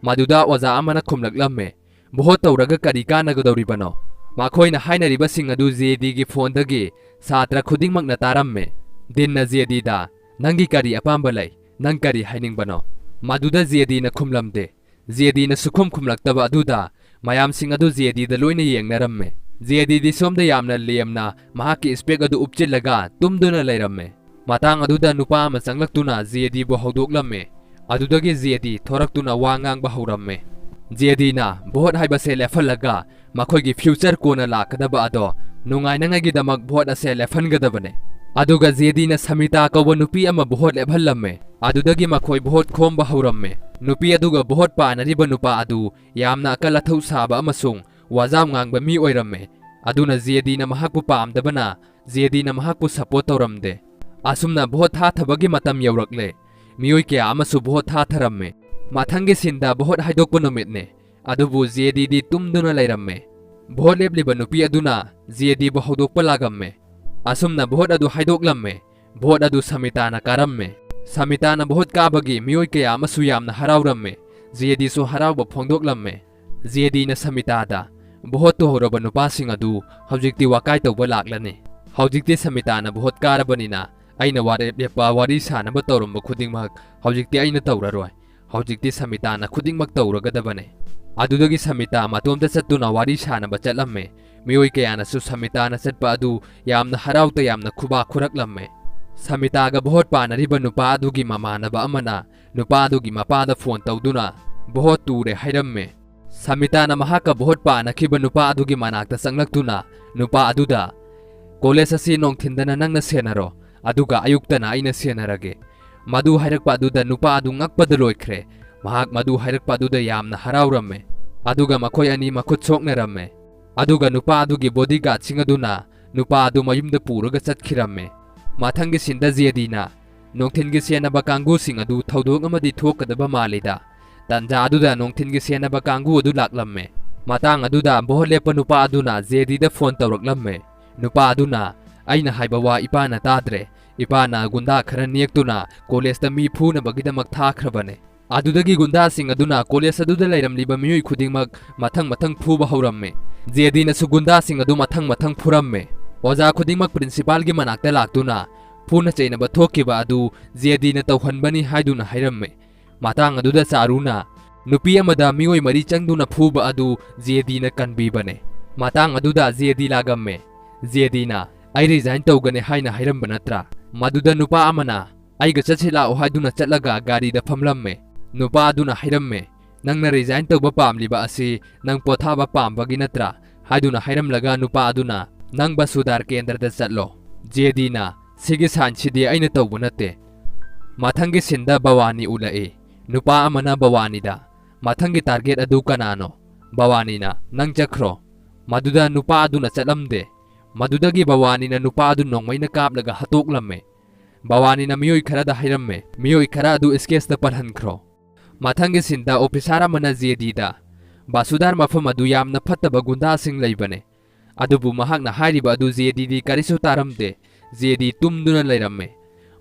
ꯃꯗꯨꯗ ꯑꯣꯖꯥ ꯑꯃꯅ ꯈꯨꯝꯂꯛꯂꯝꯃꯤ, "ꯚꯣꯠ ꯇꯧꯔꯒ ꯀꯔꯤ ꯀꯥꯟꯅꯒꯗꯧꯔꯤꯕꯅꯣ?" ꯃꯈꯣꯏꯅ ꯍꯥꯏꯅꯔꯤꯕꯁꯤꯡ ꯑꯗꯨ ꯖꯦ ꯗꯤꯒꯤ ꯐꯣꯟꯗꯒꯤ ꯁꯥꯇ꯭ꯔ ꯈꯨꯗꯤꯡꯃꯛꯅ ꯇꯥꯔꯝꯃꯤ꯫ ꯗꯤꯟꯅ ꯖꯦ ꯗꯤꯗ, "ꯅꯪꯒꯤ ꯀꯔꯤ ꯑꯄꯥꯝꯕ ꯂꯩ? ꯅꯪ ꯀꯔꯤ ꯍꯥꯏꯅꯤꯡꯕꯅꯣ?" ꯃꯗꯨꯗ ꯖꯦ ꯗꯤꯅ ꯈꯨꯝꯂꯝꯗꯦ꯫ ꯖꯦ ꯗꯤꯅ ꯁꯨꯈꯨꯝ ꯈꯨꯝꯂꯛꯇꯕ ꯑꯗꯨꯗ ꯃꯌꯥꯝꯁꯤꯡ ꯑꯗꯨ ꯖꯦ ꯗꯤꯗ ꯂꯣꯏꯅ ꯌꯦꯡꯅꯔꯝꯃꯤ꯫ ꯖꯦ ꯗꯤꯗꯤ ꯁꯣꯝꯗ ꯌꯥꯝꯅ ꯂꯦꯝꯅ ꯃꯍꯥꯛꯀꯤ ꯏꯁꯄꯦꯛ ꯑꯗꯨ ꯎꯞꯆꯤꯜꯂꯒ ꯇꯨꯝꯗꯨꯅ ꯂꯩꯔꯝꯃꯤ꯫ ꯃꯇꯥꯡ ꯑꯗꯨꯗ ꯅꯨꯄꯥ ꯑꯃ ꯆꯪꯂꯛꯇꯨꯅ ꯖꯦ ꯗꯤꯕꯨ ꯍꯧꯗꯣꯛꯂꯝꯃꯤ꯫ ꯑꯗꯨꯗꯒꯤ ꯖꯦ ꯗꯤ ꯊꯣꯔꯛꯇꯨꯅ ꯋꯥ ꯉꯥꯡꯕ ꯍꯧꯔꯝꯃꯤ꯫ ꯖꯦ ꯗꯤꯅ ꯚꯣꯠ ꯍꯥꯏꯕꯁꯦ ꯂꯦꯞꯍꯜꯂꯒ ꯃꯈꯣꯏꯒꯤ ꯐ꯭ꯌꯨꯆꯔ ꯀꯣꯟꯅ ꯂꯥꯛꯀꯗꯕ ꯑꯗꯣ ꯅꯨꯡꯉꯥꯏꯅꯉꯥꯏꯒꯤꯗꯃꯛ ꯚꯣꯠ ꯑꯁꯦ ꯂꯦꯞꯍꯟꯒꯗꯕꯅꯦ꯫ ꯑꯗꯨꯒ ꯖꯦ ꯗꯤꯅ ꯁꯃꯤꯇꯥ ꯀꯧꯕ ꯅꯨꯄꯤ ꯑꯃ ꯚꯣꯠ ꯂꯦꯞꯍꯜꯂꯝꯃꯦ꯫ ꯑꯗꯨꯗꯒꯤ ꯃꯈꯣꯏ ꯚꯣꯠ ꯈꯣꯝꯕ ꯍꯧꯔꯝꯃꯦ꯫ ꯅꯨꯄꯤ ꯑꯗꯨꯒ ꯚꯣꯠ ꯄꯥꯅꯔꯤꯕ ꯅꯨꯄꯥ ꯑꯗꯨ ꯌꯥꯝꯅ ꯑꯀꯜ ꯑꯊꯧ ꯁꯥꯕ ꯑꯃꯁꯨꯡ ꯋꯥꯖꯥꯎ ꯉꯥꯡꯕ ꯃꯤ ꯑꯣꯏꯔꯝꯃꯦ꯫ ꯑꯗꯨꯅ ꯖꯦꯗꯤꯅ ꯃꯍꯥꯛꯄꯨ ꯄꯥꯝꯗꯕꯅ ꯖꯦꯗꯤꯅ ꯃꯍꯥꯛꯄꯨ ꯁꯄꯣꯔꯠ ꯇꯧꯔꯝꯗꯦ꯫ ꯑꯁꯨꯝꯅ ꯚꯣꯠ ꯊꯥꯊꯕꯒꯤ ꯃꯇꯝ ꯌꯧꯔꯛꯂꯦ꯫ ꯃꯤꯑꯣꯏ ꯀꯌꯥ ꯑꯃꯁꯨ ꯚꯣꯠ ꯊꯥꯊꯔꯝꯃꯦ꯫ ꯃꯊꯪꯒꯤ ꯁꯤꯟꯗ ꯚꯣꯠ ꯍꯥꯏꯗꯣꯛꯄ ꯅꯨꯃꯤꯠꯅꯦ꯫ ꯑꯗꯨꯕꯨ ꯖꯦꯗꯤꯗꯤ ꯇꯨꯝꯗꯨꯅ ꯂꯩꯔꯝꯃꯦ꯫ ꯚꯣꯠ ꯂꯦꯞꯂꯤꯕ ꯅꯨꯄꯤ ꯑꯗꯨꯅ ꯖꯦꯗꯤꯕꯨ ꯍꯧꯗꯣꯛꯄ ꯂꯥꯛꯂꯝꯃꯦ꯫ ꯑꯁꯨꯝꯅ ꯚꯣꯠ ꯑꯗꯨ ꯍꯥꯏꯗꯣꯛꯂꯝꯃꯦ꯫ ꯚꯣꯠ ꯑꯗꯨ ꯁꯃꯤꯇꯥꯅ ꯀꯥꯔꯝꯃꯦ꯫ ꯁꯃꯤꯇꯥꯅ ꯚꯣꯠ ꯀꯥꯕꯒꯤ ꯃꯤꯑꯣꯏ ꯀꯌꯥ ꯑꯃꯁꯨ ꯌꯥꯝꯅ ꯍꯔꯥꯎꯔꯝꯃꯦ꯫ ꯖꯦꯗꯤꯁꯨ ꯍꯔꯥꯎꯕ ꯐꯣꯡꯗꯣꯛꯂꯝꯃꯦ꯫ ꯖꯦꯗꯤꯅ ꯁꯃꯤꯇꯥꯗ, "ꯚꯣꯠ ꯇꯨꯍꯧꯔꯕ ꯅꯨꯄꯥꯁꯤꯡ ꯑꯗꯨ ꯍꯧꯖꯤꯛꯇꯤ ꯋꯥꯀꯥꯏ ꯇꯧꯕ ꯂꯥꯛꯂꯅꯤ꯫ ꯍꯧꯖꯤꯛꯇꯤ ꯁꯃꯤꯇꯥꯅ ꯚꯣꯠ ꯀꯥꯔꯕꯅꯤꯅ ꯑꯩꯅ ꯋꯥꯔꯦꯞ ꯂꯦꯞꯄ, ꯋꯥꯔꯤ ꯁꯥꯅꯕ ꯇꯧꯔꯝꯕ ꯈꯨꯗꯤꯡꯃꯛ ꯍꯧꯖꯤꯛꯇꯤ ꯑꯩꯅ ꯇꯧꯔꯔꯣꯏ꯫ ꯍꯧꯖꯤꯛꯇꯤ ꯁꯃꯤꯇꯥꯅ ꯈꯨꯗꯤꯡꯃꯛ ꯇꯧꯔꯒꯗꯕꯅꯦ"꯫ ꯑꯗꯨꯗꯒꯤ ꯁꯃꯤꯇꯥ ꯃꯇꯣꯝꯇ ꯆꯠꯇꯨꯅ ꯋꯥꯔꯤ ꯁꯥꯅꯕ ꯆꯠꯂꯝꯃꯦ꯫ ꯃꯤꯑꯣꯏ ꯀꯌꯥꯅꯁꯨ ꯁꯃꯤꯇꯥꯅ ꯆꯠꯄ ꯑꯗꯨ ꯌꯥꯝꯅ ꯍꯔꯥꯎ ꯇꯌꯥꯝꯅ ꯈꯨꯕꯥꯛ ꯈꯨꯔꯛꯂꯝꯃꯦ꯫ ꯁꯃꯤꯇꯥꯒ ꯚꯣꯠ ꯄꯥꯅꯔꯤꯕ ꯅꯨꯄꯥ ꯑꯗꯨꯒꯤ ꯃꯃꯥꯟꯅꯕ ꯑꯃꯅ ꯅꯨꯄꯥ ꯑꯗꯨꯒꯤ ꯃꯄꯥꯗ ꯐꯣꯟ ꯇꯧꯗꯨꯅ, "ꯚꯣꯠ ꯇꯨꯔꯦ" ꯍꯥꯏꯔꯝꯃꯦ꯫ ꯁꯃꯤꯇꯥꯅ ꯃꯍꯥꯛꯀ ꯚꯣꯠ ꯄꯥꯅꯈꯤꯕ ꯅꯨꯄꯥ ꯑꯗꯨꯒꯤ ꯃꯅꯥꯛꯇ ꯆꯪꯂꯛꯇꯨꯅ ꯅꯨꯄꯥ ꯑꯗꯨꯗ, "ꯀꯣꯂꯦꯖ ꯑꯁꯤ ꯅꯨꯡꯊꯤꯟꯗꯅ ꯅꯪꯅ ꯁꯦꯟꯅꯔꯣ, ꯑꯗꯨꯒ ꯑꯌꯨꯛꯇꯅ ꯑꯩꯅ ꯁꯦꯟꯅꯔꯒꯦ"꯫ ꯃꯗꯨ ꯍꯥꯏꯔꯛꯄ ꯑꯗꯨꯗ ꯅꯨꯄꯥ ꯑꯗꯨ ꯉꯛꯄꯗ ꯂꯣꯏꯈ꯭ꯔꯦ꯫ ꯃꯍꯥꯛ ꯃꯗꯨ ꯍꯥꯏꯔꯛꯄ ꯑꯗꯨꯗ ꯌꯥꯝꯅ ꯍꯔꯥꯎꯔꯝꯃꯦ꯫ ꯑꯗꯨꯒ ꯃꯈꯣꯏ ꯑꯅꯤ ꯃꯈꯨꯠ ꯁꯣꯛꯅꯔꯝꯃꯦ꯫ ꯑꯗꯨꯒ ꯅꯨꯄꯥ ꯑꯗꯨꯒꯤ ꯕꯣꯗꯤꯒꯥꯔꯗꯁꯤꯡ ꯑꯗꯨꯅ ꯅꯨꯄꯥ ꯑꯗꯨ ꯃꯌꯨꯝꯗ ꯄꯨꯔꯒ ꯆꯠꯈꯤꯔꯝꯃꯦ꯫ ꯃꯊꯪꯒꯤ ꯁꯤꯟꯗ ꯖꯦꯗꯤꯅ, "ꯅꯨꯡꯊꯤꯟꯒꯤ ꯁꯦꯟꯅꯕ ꯀꯥꯡꯕꯨꯁꯤꯡ ꯑꯗꯨ ꯊꯧꯗꯣꯛ ꯑꯃꯗꯤ ꯊꯣꯛꯀꯗꯕ ꯃꯥꯜꯂꯤꯗ"꯫ ꯇꯥꯟꯖꯥ ꯑꯗꯨꯗ ꯅꯨꯡꯊꯤꯟꯒꯤ ꯁꯦꯟꯅꯕ ꯀꯥꯡꯕꯨ ꯑꯗꯨ ꯂꯥꯛꯂꯝꯃꯦ꯫ ꯃꯇꯥꯡ ꯑꯗꯨꯗ ꯚꯣꯠ ꯂꯦꯞꯄ ꯅꯨꯄꯥ ꯑꯗꯨꯅ ꯖꯦꯗꯤꯗ ꯐꯣꯟ ꯇꯧꯔꯛꯂꯝꯃꯦ꯫ ꯅꯨꯄꯥ ꯑꯗꯨꯅ, "ꯑꯩꯅ ꯍꯥꯏꯕ ꯋꯥ ꯏꯄꯥꯅ ꯇꯥꯗ꯭ꯔꯦ꯫ ꯏꯄꯥꯅ ꯒꯨꯟꯗꯥ ꯈꯔ ꯅꯦꯛꯇꯨꯅ ꯀꯣꯂꯦꯖꯇ ꯃꯤ ꯐꯨꯅꯕꯒꯤꯗꯃꯛ ꯊꯥꯈ꯭ꯔꯕꯅꯦ"꯫ ꯑꯗꯨꯗꯒꯤ ꯒꯨꯟꯗꯥꯁꯤꯡ ꯑꯗꯨꯅ ꯀꯣꯂꯦꯖ ꯑꯗꯨꯗ ꯂꯩꯔꯝꯂꯤꯕ ꯃꯤꯑꯣꯏ ꯈꯨꯗꯤꯡꯃꯛ ꯃꯊꯪ ꯃꯊꯪ ꯐꯨꯕ ꯍꯧꯔꯝꯃꯦ꯫ ꯖꯦꯗꯤꯅꯁꯨ ꯒꯨꯟꯗꯥꯁꯤꯡ ꯑꯗꯨ ꯃꯊꯪ ꯃꯊꯪ ꯐꯨꯔꯝꯃꯦ꯫ ꯑꯣꯖꯥ ꯈꯨꯗꯤꯡꯃꯛ ꯄ꯭ꯔꯤꯟꯁꯤꯄꯥꯜꯒꯤ ꯃꯅꯥꯛꯇ ꯂꯥꯛꯇꯨꯅ ꯐꯨꯅ ꯆꯩꯅꯕ ꯊꯣꯛꯈꯤꯕ ꯑꯗꯨ ꯖꯦꯗꯤꯅ ꯇꯧꯍꯟꯕꯅꯤ ꯍꯥꯏꯗꯨꯅ ꯍꯥꯏꯔꯝꯃꯦ꯫ ꯃꯇꯥꯡ ꯑꯗꯨꯗ ꯆꯥꯔꯨꯅ ꯅꯨꯄꯤ ꯑꯃꯗ ꯃꯤꯑꯣꯏ ꯃꯔꯤ ꯆꯪꯗꯨꯅ ꯐꯨꯕ ꯑꯗꯨ ꯖꯦꯗꯤꯅ ꯀꯟꯕꯤꯕꯅꯦ꯫ ꯃꯇꯥꯡ ꯑꯗꯨꯗ ꯖꯦꯗꯤ ꯂꯥꯛꯂꯝꯃꯦ꯫ ꯖꯦꯗꯤꯅ, "ꯑꯩ ꯔꯤꯖꯥꯏꯟ ꯇꯧꯒꯅꯤ ꯍꯥꯏꯅ ꯍꯥꯏꯔꯝꯕ ꯅꯠꯇ꯭ꯔꯥ?" ꯃꯗꯨꯗ ꯅꯨꯄꯥ ꯑꯃꯅ, "ꯑꯩꯒ ꯆꯠꯁꯤ ꯂꯥꯛꯑꯣ" ꯍꯥꯏꯗꯨꯅ ꯆꯠꯂꯒ ꯒꯥꯔꯤꯗ ꯐꯝꯂꯝꯃꯦ꯫ ꯅꯨꯄꯥ ꯑꯗꯨꯅ ꯍꯥꯏꯔꯝꯃꯦ, "ꯅꯪꯅ ꯔꯤꯖꯥꯏꯟ ꯇꯧꯕ ꯄꯥꯝꯂꯤꯕ ꯑꯁꯤ ꯅꯪ ꯄꯣꯊꯥꯕ ꯄꯥꯝꯕꯒꯤ ꯅꯠꯇ꯭ꯔꯥ?" ꯍꯥꯏꯗꯨꯅ ꯍꯥꯏꯔꯝꯂꯒ ꯅꯨꯄꯥ ꯑꯗꯨꯅ, "ꯅꯪ ꯕꯁꯨꯗꯥꯔ ꯀꯦꯟꯗ꯭ꯔꯗ ꯆꯠꯂꯣ"꯫ ꯖꯦꯗꯤꯅ, "ꯁꯤꯒꯤ ꯁꯥꯏꯟꯁꯤꯗꯤ ꯑꯩꯅ ꯇꯧꯕ ꯅꯠꯇꯦ"꯫ ꯃꯊꯪꯒꯤ ꯁꯤꯟꯗ ꯚꯋꯥꯅꯤ ꯎꯠꯂꯛꯏ꯫ ꯅꯨꯄꯥ ꯑꯃꯅ ꯚꯋꯥꯅꯤꯗ, "ꯃꯊꯪꯒꯤ ꯇꯥꯔꯒꯦꯠ ꯑꯗꯨ ꯀꯅꯥꯅꯣ?" ꯚꯋꯥꯅꯤꯅ, "ꯅꯪ ꯆꯠꯈ꯭ꯔꯣ"꯫ ꯃꯗꯨꯗ ꯅꯨꯄꯥ ꯑꯗꯨꯅ ꯆꯠꯂꯝꯗꯦ꯫ ꯃꯗꯨꯗꯒꯤ ꯚꯋꯥꯅꯤꯅ ꯅꯨꯄꯥ ꯑꯗꯨ ꯅꯣꯡꯃꯩꯅ ꯀꯥꯞꯂꯒ ꯍꯥꯠꯇꯣꯛꯂꯝꯃꯦ꯫ ꯚꯋꯥꯅꯤꯅ ꯃꯤꯑꯣꯏ ꯈꯔꯗ ꯍꯥꯏꯔꯝꯃꯦ, "ꯃꯤꯑꯣꯏ ꯈꯔ ꯑꯗꯨ ꯁ꯭ꯀꯦꯠꯁꯇ ꯄꯜꯍꯟꯈ꯭ꯔꯣ"꯫ ꯃꯊꯪꯒꯤ ꯁꯤꯟꯗ ꯑꯣꯐꯤꯁꯥꯔ ꯑꯃꯅ ꯖꯦꯗꯤꯗ, "ꯕꯥꯁꯨꯗꯥꯔ ꯃꯐꯝ ꯑꯗꯨ ꯌꯥꯝꯅ ꯐꯠꯇꯕ ꯒꯨꯟꯗꯥꯁꯤꯡ ꯂꯩꯕꯅꯦ"꯫ ꯑꯗꯨꯕꯨ ꯃꯍꯥꯛꯅ ꯍꯥꯏꯔꯤꯕ ꯑꯗꯨ ꯖꯦꯗꯤꯗꯤ ꯀꯔꯤꯁꯨ ꯇꯥꯔꯝꯗꯦ꯫ ꯖꯦꯗꯤ ꯇꯨꯝꯗꯨꯅ ꯂꯩꯔꯝꯃꯦ꯫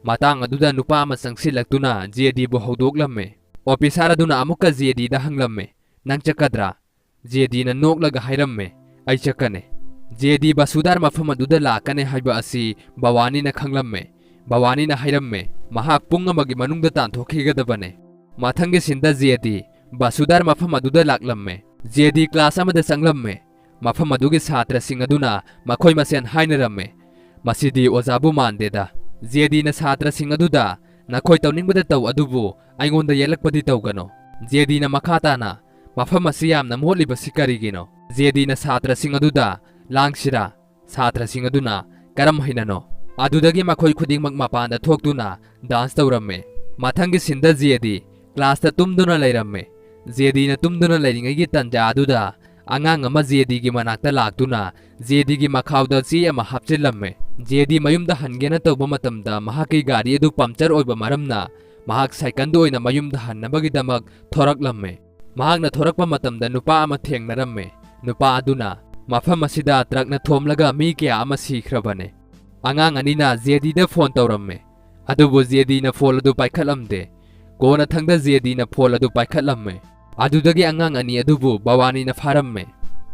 ꯃꯇꯥꯡ ꯑꯗꯨꯗ ꯅꯨꯄꯥ ꯑꯃ ꯆꯪꯁꯤꯜꯂꯛꯇꯨꯅ ꯖꯦꯗꯤꯕꯨ ꯍꯧꯗꯣꯛꯂꯝꯃꯦ꯫ ꯑꯣꯐꯤꯁꯥꯔ ꯑꯗꯨꯅ ꯑꯃꯨꯛꯀ ꯖꯦꯗꯤꯗ ꯍꯪꯂꯝꯃꯦ, "ꯅꯪ ꯆꯠꯀꯗ꯭ꯔꯥ?" ꯖꯦꯗꯤꯅ ꯅꯣꯛꯂꯒ ꯍꯥꯏꯔꯝꯃꯦ, "ꯑꯩ ꯆꯠꯀꯅꯤ"꯫ ꯖꯦꯗꯤ ꯕꯥꯁꯨꯗꯥꯔ ꯃꯐꯝ ꯑꯗꯨꯗ ꯂꯥꯛꯀꯅꯤ ꯍꯥꯏꯕ ꯑꯁꯤ ꯚꯋꯥꯅꯤꯅ ꯈꯪꯂꯝꯃꯦ꯫ ꯚꯋꯥꯅꯤꯅ ꯍꯥꯏꯔꯝꯃꯦ, ꯃꯍꯥꯛ ꯄꯨꯡ ꯑꯃꯒꯤ ꯃꯅꯨꯡꯗ ꯇꯥꯟꯊꯣꯛꯈꯤꯒꯗꯕꯅꯦ꯫ ꯃꯊꯪꯒꯤ ꯁꯤꯟꯗ ꯖꯦꯗꯤ ꯕꯥꯁꯨꯗꯥꯔ ꯃꯐꯝ ꯑꯗꯨꯗ ꯂꯥꯛꯂꯝꯃꯦ꯫ ꯖꯦꯗꯤ ꯀ꯭ꯂꯥꯁ ꯑꯃꯗ ꯆꯪꯂꯝꯃꯦ꯫ ꯃꯐꯝ ꯑꯗꯨꯒꯤ ꯁꯥꯇ꯭ꯔꯁꯤꯡ ꯑꯗꯨꯅ ꯃꯈꯣꯏ ꯃꯁꯦꯟ ꯍꯥꯏꯅꯔꯝꯃꯦ, "ꯃꯁꯤꯗꯤ ꯑꯣꯖꯥꯕꯨ ꯃꯥꯟꯗꯦꯗ"꯫ ꯖꯦꯗꯤꯅ ꯁꯥꯇ꯭ꯔꯁꯤꯡ ꯑꯗꯨꯗ, "ꯅꯈꯣꯏ ꯇꯧꯅꯤꯡꯕꯗ ꯇꯧ, ꯑꯗꯨꯕꯨ ꯑꯩꯉꯣꯟꯗ ꯌꯦꯠꯂꯛꯄꯗꯤ ꯇꯧꯒꯅꯨ"꯫ ꯖꯦꯗꯤꯅ ꯃꯈꯥ ꯇꯥꯅ, "ꯃꯐꯝ ꯑꯁꯤ ꯌꯥꯝꯅ ꯃꯣꯠꯂꯤꯕꯁꯤ ꯀꯔꯤꯒꯤꯅꯣ?" ꯖꯦꯗꯤꯅ ꯁꯥꯇ꯭ꯔꯁꯤꯡ ꯑꯗꯨꯗ, "ꯂꯥꯡꯁꯤꯔꯥ?" ꯁꯥꯇ꯭ꯔꯁꯤꯡ ꯑꯗꯨꯅ, "ꯀꯔꯝ ꯍꯥꯏꯅꯅꯣ?" ꯑꯗꯨꯗꯒꯤ ꯃꯈꯣꯏ ꯈꯨꯗꯤꯡꯃꯛ ꯃꯄꯥꯟꯗ ꯊꯣꯛꯇꯨꯅ ꯗꯥꯟꯁ ꯇꯧꯔꯝꯃꯦ꯫ ꯃꯊꯪꯒꯤ ꯁꯤꯟꯗ ꯖꯦꯗꯤ ꯀ꯭ꯂꯥꯁꯇ ꯇꯨꯝꯗꯨꯅ ꯂꯩꯔꯝꯃꯦ꯫ ꯖꯦꯗꯤꯅ ꯇꯨꯝꯗꯨꯅ ꯂꯩꯔꯤꯉꯩꯒꯤ ꯇꯟꯖꯥ ꯑꯗꯨꯗ ꯑꯉꯥꯡ ꯑꯃ ꯖꯦꯗꯤꯒꯤ ꯃꯅꯥꯛꯇ ꯂꯥꯛꯇꯨꯅ ꯖꯦꯗꯤꯒꯤ ꯃꯈꯥꯎꯗ ꯆꯦ ꯑꯃ ꯍꯥꯞꯆꯤꯜꯂꯝꯃꯦ꯫ ꯖꯦꯗꯤ ꯃꯌꯨꯝꯗ ꯍꯟꯒꯦꯅ ꯇꯧꯕ ꯃꯇꯝꯗ ꯃꯍꯥꯛꯀꯤ ꯒꯥꯔꯤ ꯑꯗꯨ ꯄꯝꯆꯔ ꯑꯣꯏꯕ ꯃꯔꯝꯅ ꯃꯍꯥꯛ ꯁꯥꯏꯀꯜꯗ ꯑꯣꯏꯅ ꯃꯌꯨꯝꯗ ꯍꯟꯅꯕꯒꯤꯗꯃꯛ ꯊꯣꯔꯛꯂꯝꯃꯦ꯫ ꯃꯍꯥꯛꯅ ꯊꯣꯔꯛꯄ ꯃꯇꯝꯗ ꯅꯨꯄꯥ ꯑꯃ ꯊꯦꯡꯅꯔꯝꯃꯦ꯫ ꯅꯨꯄꯥ ꯑꯗꯨꯅ, "ꯃꯐꯝ ꯑꯁꯤꯗ ꯇ꯭ꯔꯛꯅ ꯊꯣꯝꯂꯒ ꯃꯤ ꯀꯌꯥ ꯑꯃ ꯁꯤꯈ꯭ꯔꯕꯅꯦ"꯫ ꯑꯉꯥꯡ ꯑꯅꯤꯅ ꯖꯦꯗꯤꯗ ꯐꯣꯟ ꯇꯧꯔꯝꯃꯦ, ꯑꯗꯨꯕꯨ ꯖꯦꯗꯤꯅ ꯐꯣꯟ ꯑꯗꯨ ꯄꯥꯏꯈꯠꯂꯝꯗꯦ꯫ ꯀꯣꯟꯅꯊꯪꯗ ꯖꯦꯗꯤꯅ ꯐꯣꯟ ꯑꯗꯨ ꯄꯥꯏꯈꯠꯂꯝꯃꯦ꯫ ꯑꯗꯨꯗꯒꯤ ꯑꯉꯥꯡ ꯑꯅꯤ ꯑꯗꯨꯕꯨ ꯚꯋꯥꯅꯤꯅ ꯐꯥꯔꯝꯃꯦ꯫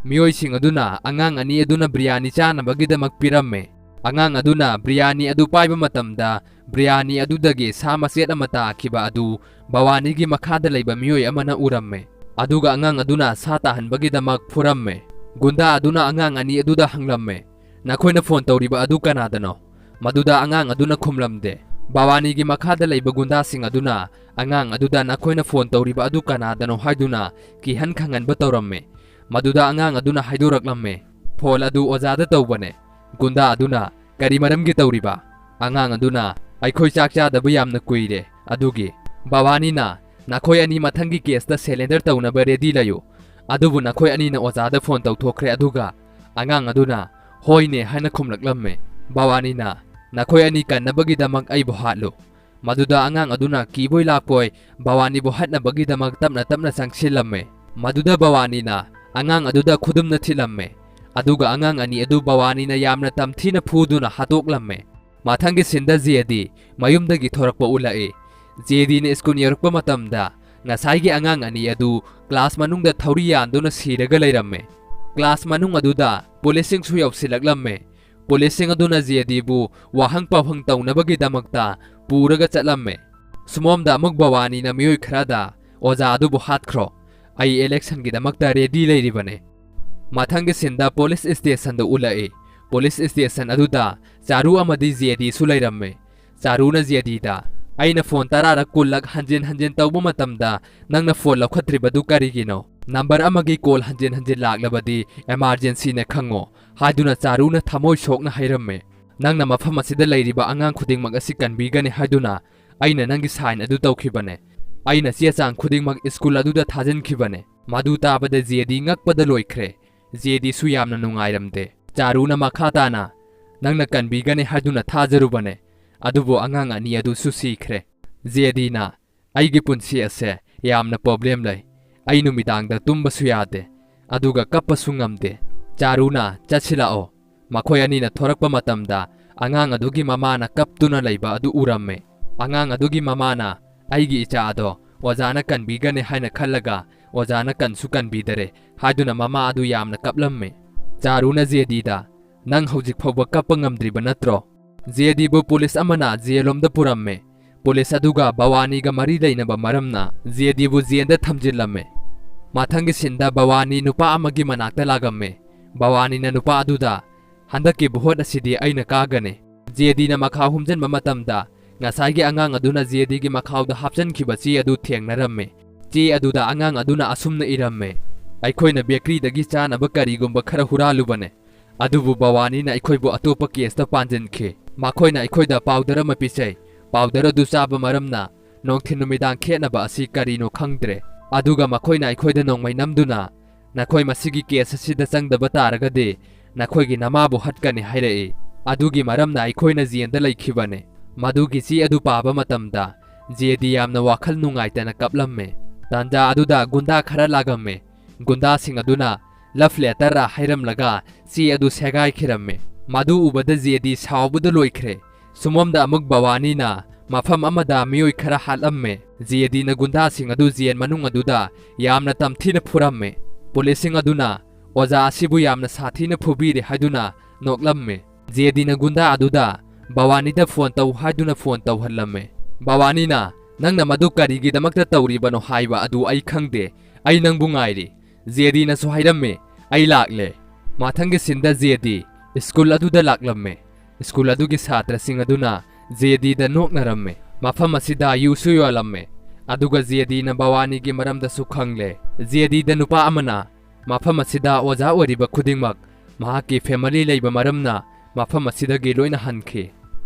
ꯃꯤꯑꯣꯏꯁꯤꯡ ꯑꯗꯨꯅ ꯑꯉꯥꯡ ꯑꯅꯤ ꯑꯗꯨꯅ ꯕ꯭ꯔꯤꯌꯥꯅꯤ ꯆꯥꯅꯕꯒꯤꯗꯃꯛ ꯄꯤꯔꯝꯃꯦ꯫ ꯑꯉꯥꯡ ꯑꯗꯨꯅ ꯕ꯭ꯔꯤꯌꯥꯅꯤ ꯑꯗꯨ ꯄꯥꯏꯕ ꯃꯇꯝꯗ, ꯕ꯭ꯔꯤꯌꯥꯅꯤ ꯑꯗꯨꯗꯒꯤ ꯁꯥ ꯃꯆꯦꯠ ꯑꯃ ꯇꯥꯈꯤꯕ ꯑꯗꯨ ꯚꯋꯥꯅꯤꯒꯤ ꯃꯈꯥꯗ ꯂꯩꯕ ꯃꯤꯑꯣꯏ ꯑꯃꯅ ꯎꯔꯝꯃꯦ꯫ ꯑꯗꯨꯒ ꯑꯉꯥꯡ ꯑꯗꯨꯅ ꯁꯥ ꯇꯥꯍꯟꯕꯒꯤꯗꯃꯛ ꯐꯨꯔꯝꯃꯦ꯫ ꯒꯨꯟꯗꯥ ꯑꯗꯨꯅ ꯑꯉꯥꯡ ꯑꯅꯤ ꯑꯗꯨꯗ ꯍꯪꯂꯝꯃꯦ, "ꯅꯈꯣꯏꯅ ꯐꯣꯟ ꯇꯧꯔꯤꯕ ꯑꯗꯨ ꯀꯅꯥꯗꯅꯣ?" ꯃꯗꯨꯗ ꯑꯉꯥꯡ ꯑꯗꯨꯅ ꯈꯨꯝꯂꯝꯗꯦ꯫ ꯚꯋꯥꯅꯤꯒꯤ ꯃꯈꯥꯗ ꯂꯩꯕ ꯒꯨꯟꯗꯥꯁꯤꯡ ꯑꯗꯨꯅ ꯑꯉꯥꯡ ꯑꯗꯨꯗ, "ꯅꯈꯣꯏꯅ ꯐꯣꯟ ꯇꯧꯔꯤꯕ ꯑꯗꯨ ꯀꯅꯥꯗꯅꯣ?" ꯍꯥꯏꯗꯨꯅ ꯀꯤꯍꯟ ꯈꯪꯍꯟꯕ ꯇꯧꯔꯝꯃꯦ꯫ ꯃꯗꯨꯗ ꯑꯉꯥꯡ ꯑꯗꯨꯅ ꯍꯥꯏꯗꯣꯔꯛꯂꯝꯃꯦ, "ꯐꯣꯟ ꯑꯗꯨ ꯑꯣꯖꯥꯗ ꯇꯧꯕꯅꯦ"꯫ ꯒꯨꯟꯗꯥ ꯑꯗꯨꯅ, "ꯀꯔꯤ ꯃꯔꯝꯒꯤ ꯇꯧꯔꯤꯕ?" ꯑꯉꯥꯡ ꯑꯗꯨꯅ, "ꯑꯩꯈꯣꯏ ꯆꯥꯛ ꯆꯥꯗꯕ ꯌꯥꯝꯅ ꯀꯨꯏꯔꯦ, ꯑꯗꯨꯒꯤ"꯫ ꯚꯋꯥꯅꯤꯅ, "ꯅꯈꯣꯏ ꯑꯅꯤ ꯃꯊꯪꯒꯤ ꯀꯦꯁꯇ ꯁꯦꯂꯦꯟꯗꯔ ꯇꯧꯅꯕ ꯔꯦꯗꯤ ꯂꯩꯌꯨ"꯫ ꯑꯗꯨꯕꯨ ꯅꯈꯣꯏ ꯑꯅꯤꯅ ꯑꯣꯖꯥꯗ ꯐꯣꯟ ꯇꯧꯊꯣꯛꯈ꯭ꯔꯦ, ꯑꯗꯨꯒ ꯑꯉꯥꯡ ꯑꯗꯨꯅ "ꯍꯣꯏꯅꯦ" ꯍꯥꯏꯅ ꯈꯨꯝꯂꯛꯂꯝꯃꯦ꯫ ꯚꯋꯥꯅꯤꯅ "ꯅꯈꯣꯏ ꯑꯅꯤ ꯀꯟꯅꯕꯒꯤꯗꯃꯛ ꯑꯩꯕꯨ ꯍꯥꯠꯂꯨ"꯫ ꯃꯗꯨꯗ ꯑꯉꯥꯡ ꯑꯗꯨꯅ ꯀꯤꯕꯣꯏ ꯂꯥꯛꯄꯣꯏ ꯚꯋꯥꯅꯤꯕꯨ ꯍꯥꯠꯅꯕꯒꯤꯗꯃꯛ ꯇꯞꯅ ꯇꯞꯅ ꯆꯪꯁꯤꯜꯂꯝꯃꯦ꯫ ꯃꯗꯨꯗ ꯚꯋꯥꯅꯤꯅ ꯑꯉꯥꯡ ꯑꯗꯨꯗ ꯈꯨꯗꯨꯝꯅ ꯊꯤꯜꯂꯝꯃꯦ꯫ ꯑꯗꯨꯒ ꯑꯉꯥꯡ ꯑꯅꯤ ꯑꯗꯨ ꯚꯋꯥꯅꯤꯅ ꯌꯥꯝꯅ ꯇꯝꯊꯤꯅ ꯐꯨꯗꯨꯅ ꯍꯥꯠꯇꯣꯛꯂꯝꯃꯦ꯫ ꯃꯊꯪꯒꯤ ꯁꯤꯟꯗ ꯖꯦꯗꯤ ꯃꯌꯨꯝꯗꯒꯤ ꯊꯣꯔꯛꯄ ꯎꯠꯂꯛꯏ꯫ ꯖꯦꯗꯤꯅ ꯁ꯭ꯀꯨꯜ ꯌꯧꯔꯛꯄ ꯃꯇꯝꯗ ꯉꯁꯥꯏꯒꯤ ꯑꯉꯥꯡ ꯑꯅꯤ ꯑꯗꯨ ꯀ꯭ꯂꯥꯁ ꯃꯅꯨꯡꯗ ꯊꯧꯔꯤ ꯌꯥꯟꯗꯨꯅ ꯁꯤꯔꯒ ꯂꯩꯔꯝꯃꯦ꯫ ꯀ꯭ꯂꯥꯁ ꯃꯅꯨꯡ ꯑꯗꯨꯗ ꯄꯨꯂꯤꯁꯁꯤꯡꯁꯨ ꯌꯧꯁꯤꯜꯂꯛꯂꯝꯃꯦ꯫ ꯄꯨꯂꯤꯁꯁꯤꯡ ꯑꯗꯨꯅ ꯖꯦꯗꯤꯕꯨ ꯋꯥꯍꯪ ꯄꯥꯎꯍꯪ ꯇꯧꯅꯕꯒꯤꯗꯃꯛꯇ ꯄꯨꯔꯒ ꯆꯠꯂꯝꯃꯦ꯫ ꯁꯨꯃꯣꯝꯗ ꯑꯃꯨꯛ ꯚꯋꯥꯅꯤꯅ ꯃꯤꯑꯣꯏ ꯈꯔꯗ "ꯑꯣꯖꯥ ꯑꯗꯨꯕꯨ ꯍꯥꯠꯈ꯭ꯔꯣ, ꯑꯩ ꯏꯂꯦꯛꯁꯟꯒꯤꯗꯃꯛꯇ ꯔꯦꯗꯤ ꯂꯩꯔꯤꯕꯅꯦ"꯫ ꯃꯊꯪꯒꯤ ꯁꯤꯟꯗ ꯄꯨꯂꯤꯁ ꯁ꯭ꯇꯦꯁꯟꯗ ꯎꯠꯂꯛꯏ꯫ ꯄꯨꯂꯤꯁ ꯁ꯭ꯇꯦꯁꯟ ꯑꯗꯨꯗ ꯆꯥꯔꯨ ꯑꯃꯗꯤ ꯖꯦꯗꯤꯁꯨ ꯂꯩꯔꯝꯃꯦ꯫ ꯆꯥꯔꯨꯅ ꯖꯦꯗꯤꯗ "ꯑꯩꯅ ꯐꯣꯟ ꯇꯔꯥꯔꯛ ꯀꯨꯟꯂꯛ ꯍꯟꯖꯤꯟ ꯍꯟꯖꯤꯟ ꯇꯧꯕ ꯃꯇꯝꯗ ꯅꯪꯅ ꯐꯣꯟ ꯂꯧꯈꯠꯇ꯭ꯔꯤꯕꯗꯨ ꯀꯔꯤꯒꯤꯅꯣ? ꯅꯝꯕꯔ ꯑꯃꯒꯤ ꯀꯣꯜ ꯍꯟꯖꯤꯟ ꯍꯟꯖꯤꯟ ꯂꯥꯛꯂꯕꯗꯤ ꯑꯦꯃꯥꯔꯖꯦꯟꯁꯤꯅꯦ ꯈꯪꯉꯣ" ꯍꯥꯏꯗꯨꯅ ꯆꯥꯔꯨꯅ ꯊꯃꯣꯏ ꯁꯣꯛꯅ ꯍꯩꯔꯝꯃꯦ꯫ "ꯅꯪꯅ ꯃꯐꯝ ꯑꯁꯤꯗ ꯂꯩꯔꯤꯕ ꯑꯉꯥꯡ ꯈꯨꯗꯤꯡꯃꯛ ꯑꯁꯤ ꯀꯟꯕꯤꯒꯅꯤ ꯍꯥꯏꯗꯨꯅ ꯑꯩꯅ ꯅꯪꯒꯤ ꯁꯥꯏꯟ ꯑꯗꯨ ꯇꯧꯈꯤꯕꯅꯦ꯫ ꯑꯩꯅ ꯆꯦ ꯆꯥꯡ ꯈꯨꯗꯤꯡꯃꯛ ꯁ꯭ꯀꯨꯜ ꯑꯗꯨꯗ ꯊꯥꯖꯤꯟꯈꯤꯕꯅꯦ"꯫ ꯃꯗꯨ ꯇꯥꯕꯗ ꯖꯦꯗꯤ ꯉꯛꯄꯗ ꯂꯣꯏꯈ꯭ꯔꯦ꯫ ꯖꯦꯗꯤꯁꯨ ꯌꯥꯝꯅ ꯅꯨꯡꯉꯥꯏꯔꯝꯗꯦ꯫ ꯆꯥꯔꯨꯅ ꯃꯈꯥ ꯇꯥꯅ "ꯅꯪꯅ ꯀꯟꯕꯤꯒꯅꯤ ꯍꯥꯏꯗꯨꯅ ꯊꯥꯖꯔꯨꯕꯅꯦ, ꯑꯗꯨꯕꯨ ꯑꯉꯥꯡ ꯑꯅꯤ ꯑꯗꯨꯁꯨ ꯁꯤꯈ꯭ꯔꯦ"꯫ ꯖꯦꯗꯤꯅ "ꯑꯩꯒꯤ ꯄꯨꯟꯁꯤ ꯑꯁꯦ ꯌꯥꯝꯅ ꯄ꯭ꯔꯣꯕ꯭ꯂꯦꯝ ꯂꯩ꯫ ꯑꯩ ꯅꯨꯃꯤꯗꯥꯡꯗ ꯇꯨꯝꯕꯁꯨ ꯌꯥꯗꯦ, ꯑꯗꯨꯒ ꯀꯞꯄꯁꯨ ꯉꯝꯗꯦ"꯫ ꯆꯥꯔꯨꯅ "ꯆꯠꯁꯤꯜꯂꯛꯑꯣ"꯫ ꯃꯈꯣꯏ ꯑꯅꯤꯅ ꯊꯣꯔꯛꯄ ꯃꯇꯝꯗ ꯑꯉꯥꯡ ꯑꯗꯨꯒꯤ ꯃꯃꯥꯅ ꯀꯞꯇꯨꯅ ꯂꯩꯕ ꯑꯗꯨ ꯎꯔꯝꯃꯦ꯫ ꯑꯉꯥꯡ ꯑꯗꯨꯒꯤ ꯃꯃꯥꯅ "ꯑꯩꯒꯤ ꯏꯆꯥ ꯑꯗꯣ ꯑꯣꯖꯥꯅ ꯀꯟꯕꯤꯒꯅꯤ ꯍꯥꯏꯅ ꯈꯜꯂꯒ ꯑꯣꯖꯥꯅ ꯀꯟꯁꯨ ꯀꯟꯕꯤꯗꯔꯦ" ꯍꯥꯏꯗꯨꯅ ꯃꯃꯥ ꯑꯗꯨ ꯌꯥꯝꯅ ꯀꯞꯂꯝꯃꯦ꯫ ꯆꯥꯔꯨꯅ ꯖꯦꯗꯤꯗ "ꯅꯪ ꯍꯧꯖꯤꯛ ꯐꯥꯎꯕ ꯀꯞꯄ ꯉꯝꯗ꯭ꯔꯤꯕ ꯅꯠꯇ꯭ꯔꯣ?" ꯖꯦꯗꯤꯕꯨ ꯄꯨꯂꯤꯁ ꯑꯃꯅ ꯖꯦꯜꯂꯣꯝꯗ ꯄꯨꯔꯝꯃꯦ꯫ ꯄꯨꯂꯤꯁ ꯑꯗꯨꯒ ꯚꯋꯥꯅꯤꯒ ꯃꯔꯤ ꯂꯩꯅꯕ ꯃꯔꯝꯅ ꯖꯦꯗꯤꯕꯨ ꯖꯦꯜꯗ ꯊꯝꯖꯤꯜꯂꯝꯃꯦ꯫ ꯃꯊꯪꯒꯤ ꯁꯤꯟꯗ ꯚꯋꯥꯅꯤ ꯅꯨꯄꯥ ꯑꯃꯒꯤ ꯃꯅꯥꯛꯇ ꯂꯥꯛꯂꯝꯃꯦ꯫ ꯚꯋꯥꯅꯤꯅ ꯅꯨꯄꯥ ꯑꯗꯨꯗ "ꯍꯟꯗꯛꯀꯤ ꯚꯣꯠ ꯑꯁꯤꯗꯤ ꯑꯩꯅ ꯀꯥꯒꯅꯤ"꯫ ꯖꯦꯗꯤꯅ ꯃꯈꯥ ꯍꯨꯝꯖꯤꯟꯕ ꯃꯇꯝꯗ ꯉꯁꯥꯏꯒꯤ ꯑꯉꯥꯡ ꯑꯗꯨꯅ ꯖꯦꯗꯤꯒꯤ ꯃꯈꯥꯎꯗ ꯍꯥꯞꯆꯤꯟꯈꯤꯕ ꯆꯦ ꯑꯗꯨ ꯊꯦꯡꯅꯔꯝꯃꯦ꯫ ꯆꯦ ꯑꯗꯨꯗ ꯑꯉꯥꯡ ꯑꯗꯨꯅ ꯑꯁꯨꯝꯅ ꯏꯔꯝꯃꯦ: "ꯑꯩꯈꯣꯏꯅ ꯕꯦꯀꯔꯤꯗꯒꯤ ꯆꯥꯅꯕ ꯀꯔꯤꯒꯨꯝꯕ ꯈꯔ ꯍꯨꯔꯥꯜꯂꯨꯕꯅꯦ, ꯑꯗꯨꯕꯨ ꯚꯋꯥꯅꯤꯅ ꯑꯩꯈꯣꯏꯕꯨ ꯑꯇꯣꯞꯄ ꯀꯦꯁꯇ ꯄꯥꯟꯖꯤꯟꯈꯤ꯫ ꯃꯈꯣꯏꯅ ꯑꯩꯈꯣꯏꯗ ꯄꯥꯎꯗꯔ ꯑꯃ ꯄꯤꯖꯩ꯫ ꯄꯥꯎꯗꯔ ꯑꯗꯨ ꯆꯥꯕ ꯃꯔꯝꯅ ꯅꯨꯡꯊꯤꯜ ꯅꯨꯃꯤꯗꯥꯡ ꯈꯦꯠꯅꯕ ꯑꯁꯤ ꯀꯔꯤꯅꯣ ꯈꯪꯗ꯭ꯔꯦ"꯫ ꯑꯗꯨꯒ ꯃꯈꯣꯏꯅ ꯑꯩꯈꯣꯏꯗ ꯅꯣꯡꯃꯩ ꯅꯝꯗꯨꯅ, "ꯅꯈꯣꯏ ꯃꯁꯤꯒꯤ ꯀꯦꯁ ꯑꯁꯤꯗ ꯆꯪꯗꯕ ꯇꯥꯔꯒꯗꯤ ꯅꯈꯣꯏꯒꯤ ꯅꯃꯥꯕꯨ ꯍꯠꯀꯅꯤ" ꯍꯥꯏꯔꯛꯏ꯫ ꯑꯗꯨꯒꯤ ꯃꯔꯝꯅ ꯑꯩꯈꯣꯏꯅ ꯖꯦꯜꯗ ꯂꯩꯈꯤꯕꯅꯤ꯫ ꯃꯗꯨꯒꯤ ꯆꯦ ꯑꯗꯨ ꯄꯥꯕ ꯃꯇꯝꯗ ꯖꯦꯗꯤ ꯌꯥꯝꯅ ꯋꯥꯈꯜ ꯅꯨꯡꯉꯥꯏꯇꯅ ꯀꯞꯂꯝꯃꯦ꯫ ꯇꯥꯟꯖꯥ ꯑꯗꯨꯗ ꯒꯨꯟꯗꯥ ꯈꯔ ꯂꯥꯛꯂꯝꯃꯦ꯫ ꯒꯨꯟꯗꯥꯁꯤꯡ ꯑꯗꯨꯅ ꯂꯚ ꯂꯦꯇꯔ ꯍꯥꯏꯔꯝꯂꯒ ꯆꯦ ꯑꯗꯨ ꯁꯦꯒꯥꯏꯈꯤꯔꯝꯃꯦ꯫ ꯃꯗꯨ ꯎꯕꯗ ꯖꯦꯗꯤ ꯁꯥꯎꯕꯗ ꯂꯣꯏꯈ꯭ꯔꯦ꯫ ꯁꯨꯃꯣꯝꯗ ꯑꯃꯨꯛ ꯚꯋꯥꯅꯤꯅ ꯃꯐꯝ ꯑꯃꯗ ꯃꯤꯑꯣꯏ ꯈꯔ ꯍꯥꯠꯂꯝꯃꯦ꯫ ꯖꯦꯗꯤꯅ ꯒꯨꯟꯗꯥꯁꯤꯡ ꯑꯗꯨ ꯖꯦꯜ ꯃꯅꯨꯡ ꯑꯗꯨꯗ ꯌꯥꯝꯅ ꯇꯝꯊꯤꯅ ꯐꯨꯔꯝꯃꯦ꯫ ꯄꯨꯂꯤꯁꯁꯤꯡ ꯑꯗꯨꯅ ꯑꯣꯖꯥ ꯑꯁꯤꯕꯨ ꯌꯥꯝꯅ ꯁꯥꯊꯤꯅ ꯐꯨꯕꯤꯔꯦ ꯍꯥꯏꯗꯨꯅ ꯅꯣꯛꯂꯝꯃꯦ꯫ ꯖꯦꯗꯤꯅ ꯒꯨꯟꯗꯥ ꯑꯗꯨꯗ ꯚꯋꯥꯅꯤꯗ ꯐꯣꯟ ꯇꯧ ꯍꯥꯏꯗꯨꯅ ꯐꯣꯟ ꯇꯧꯍꯜꯂꯝꯃꯦ꯫ ꯚꯋꯥꯅꯤꯅ, "ꯅꯪꯅ ꯃꯗꯨ ꯀꯔꯤꯒꯤꯗꯃꯛꯇ ꯇꯧꯔꯤꯕꯅꯣ ꯍꯥꯏꯕ ꯑꯗꯨ ꯑꯩ ꯈꯪꯗꯦ꯫ ꯑꯩ ꯅꯪꯕꯨ ꯉꯥꯏꯔꯤ꯫ ꯖꯦꯗꯤꯅꯁꯨ ꯍꯥꯏꯔꯝꯃꯤ, ꯑꯩ ꯂꯥꯛꯂꯦ꯫" ꯃꯊꯪꯒꯤ ꯁꯤꯟꯗ ꯖꯦꯗꯤ ꯁ꯭ꯀꯨꯜ ꯑꯗꯨꯗ ꯂꯥꯛꯂꯝꯃꯦ꯫ ꯁ꯭ꯀꯨꯜ ꯑꯗꯨꯒꯤ ꯁꯥꯇ꯭ꯔꯁꯤꯡ ꯑꯗꯨꯅ ꯖꯦꯗꯤꯗ ꯅꯣꯛꯅꯔꯝꯃꯦ꯫ ꯃꯐꯝ ꯑꯁꯤꯗ ꯌꯨꯁꯨ ꯌꯣꯜꯂꯝꯃꯦ꯫ ꯑꯗꯨꯒ ꯖꯦꯗꯤꯅ ꯚꯋꯥꯅꯤꯒꯤ ꯃꯔꯝꯗꯁꯨ ꯈꯪꯂꯦ꯫ ꯖꯦꯗꯤꯗ ꯅꯨꯄꯥ ꯑꯃꯅ, "ꯃꯐꯝ ꯑꯁꯤꯗ ꯑꯣꯖꯥ ꯑꯣꯏꯔꯤꯕ ꯈꯨꯗꯤꯡꯃꯛ ꯃꯍꯥꯛꯀꯤ ꯐꯦꯃꯤꯂꯤ ꯂꯩꯕ ꯃꯔꯝꯅ ꯃꯐꯝ ꯑꯁꯤꯗꯒꯤ ꯂꯣꯏꯅ ꯍꯟꯈꯤ꯫"